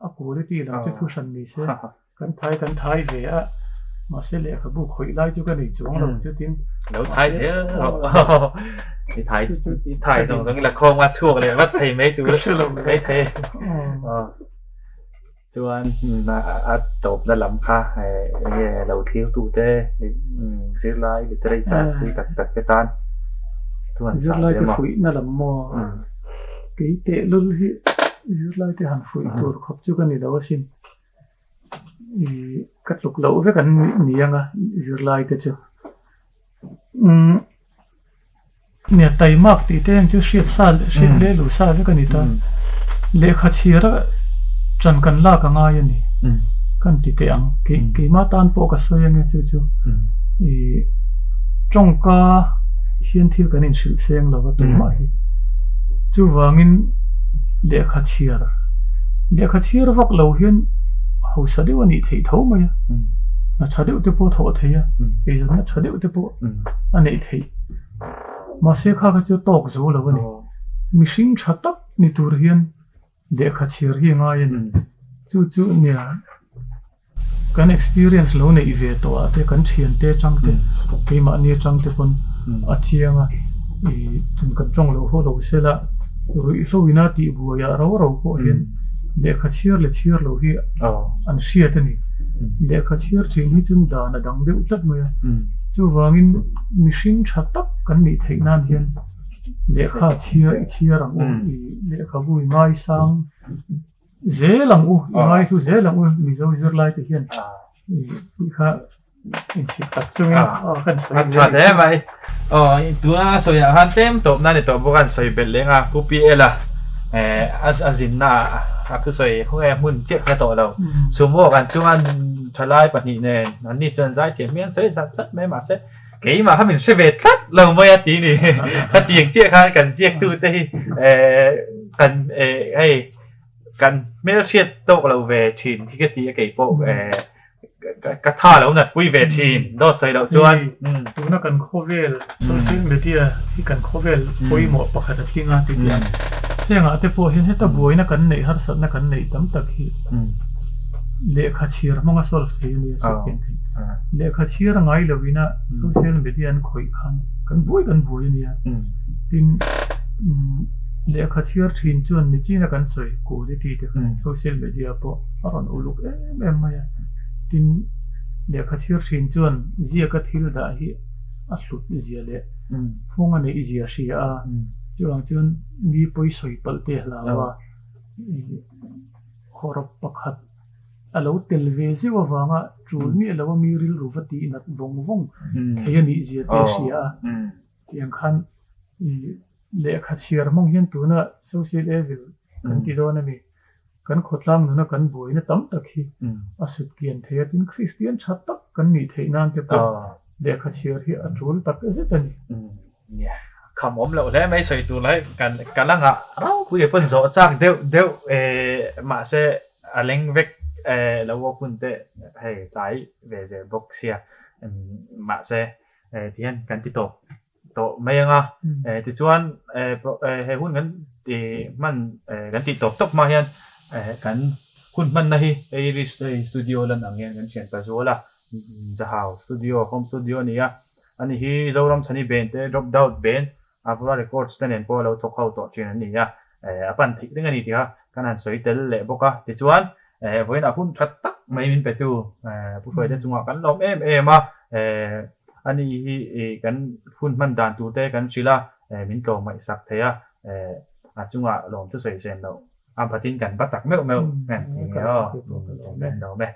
a quality lam chu thu hran ni se, kan thai kan thai ve a, mahse lehkhabu khawih lai chu ka nei chuang lo chutin. Lo thai zel rawh, i thai i thai zawng zawng i la khawm a chhuak leh vat thei mai tur mai thei. Chuan a tawpna lam kha enge lo thlir tute zirlai literature tui tak tak te tan chuan Zirlai te fuihna lam maw? Kei tehlul hi zirlai te han fuih tur khawp chu ka ni lo asin. Ka tluk loh vek an ni ang a zirlai te chu. Nia taimak tih te ang chu hriat sa leh hriat leh lo sa vek a ni ta. Lehkha chhir a ṭan kan lak a ngai a ni. Kan ti teh ang. Keimah tan pawh ka sawi ange chu chu ih tawngka hian thil kan inhrilh seng lo va tumah hi. Chuvangin lehkha chhiar lehkha chhiar vak lo hian hausa deuh a nih theih tho mai a. Hna ṭha deuh te pawh a thawh thei a, eizawnna ṭha deuh te pawh a neih theih. Mahse kha kha chu tawk zo lo a ni. Mihring tha tak ni tur hian lehkha chhiar hi a ngai a ni. Chu chu nia kan experience lo neih ve tawh ah te kan thiante atang te keimahni atang te pawn a chiang a. Ih kan tawng loh haw lo se la ruihhlo ina tih buai ah ro ro pawh hian lehkha chhiar leh chhiar lo hi an hriat a ni. Lehkha chhiar thin hi chuan dan a dang deuh tlat mai a. Chuvangin mihring tha tak kan nih theih nan hian lehkha chhiar i chhiar ang u, i lehkhabu i ngaisang zel ang u, i ngaihlu zel ang u Mizo zirlai te hian tih kha inchhip tak chungin kan sawi ve. A tha hle mai. Aw tuna sawi ah khan tlem tawp nan ni tawh bawk a an sawi belh leng a Pu PL a a zinna ah a thusawi khawnge hmun chiah kha tawh lo. Sumo kan chunga thalai pahnih nen an ni chuan zai thiam hian sawi zat zat mai mahse keimah kha min hre ve tlat lo mai a ti ni. Khatiang chiah khan kan ziaktu te hi kan hei kan hmelhriat tawk lo ve thin hi ka ti a keipawh Ka tha lo nat pui ve thin dawt sawi loh chuan. Tuna kan khawvel social media hi kan khawvel pawimawh pakhat a tling a ti tih ang. Hengah te pawh hian heta buaina kan neih harsatna kan neih tam tak hi lehkha chhiar hmanga solve thei a nia sawi pian theih. Lehkha chhiar ngai lovina social media an khawih khan kan buai kan buai a nia. Tin lehkha chhiar thin chuan nichina kan sawi quality te kha social media pawh a rawn uluk em. em em mai a, tin lehkha chhir thin chuan ziaka thil dah hi a hlut zia leh phung a neih zia hria a, chuvang chuan mi pawi sawi palh te a hlau a, hawrawp pakhat a lo tel ve zeuh avanga tul miah lo a mi rilru va tih nat vawng vawng thei a nih zia te a hria a, tiang khan lehkha chhiar hmang hian tuna social evil kan ti dawn a ni. Kan khawtlang nuna kan buaina tam tak hi a sut kian thei a, tin Kristian tha tak kan nih theih nan te pawh lehkha chhiar hi a tul tak zet a ni. Nia, kham awm loh hle mai sawi tur lai kan ka la ngah ropui e pawn zawh chak deuh deuh mahse a leng vek lo walk hun te hei tlai ve zel bawk sia mahse tihian kan ti tawp. tawh mai ang a, tichuan he hun kan hman kan tih tawp tawp hma hian kan hun hmanna hi Iris studio lan ang hian kan thian ta zual a, Zahau studio home studio a ni a, ani hi Zoram Chhani Ben te Drop Doubt Ben Avra Records te nen pawh a lo thawk ho tawh thin an ni a, a pan theih reng a ni tih kha kan han sawi tel leh bawk a, tichuan Vawiin ah hun tha tak mai min petu Pu Hruaite chungah kan lawm em em a, ani hi kan hun hman dan tur te kan hrilh a, min tlawm ngaihsak thei a, a chungah lawm thusawi sen loh a batin kan ba tak meuh meuh em eng nge aw, kan lawm e.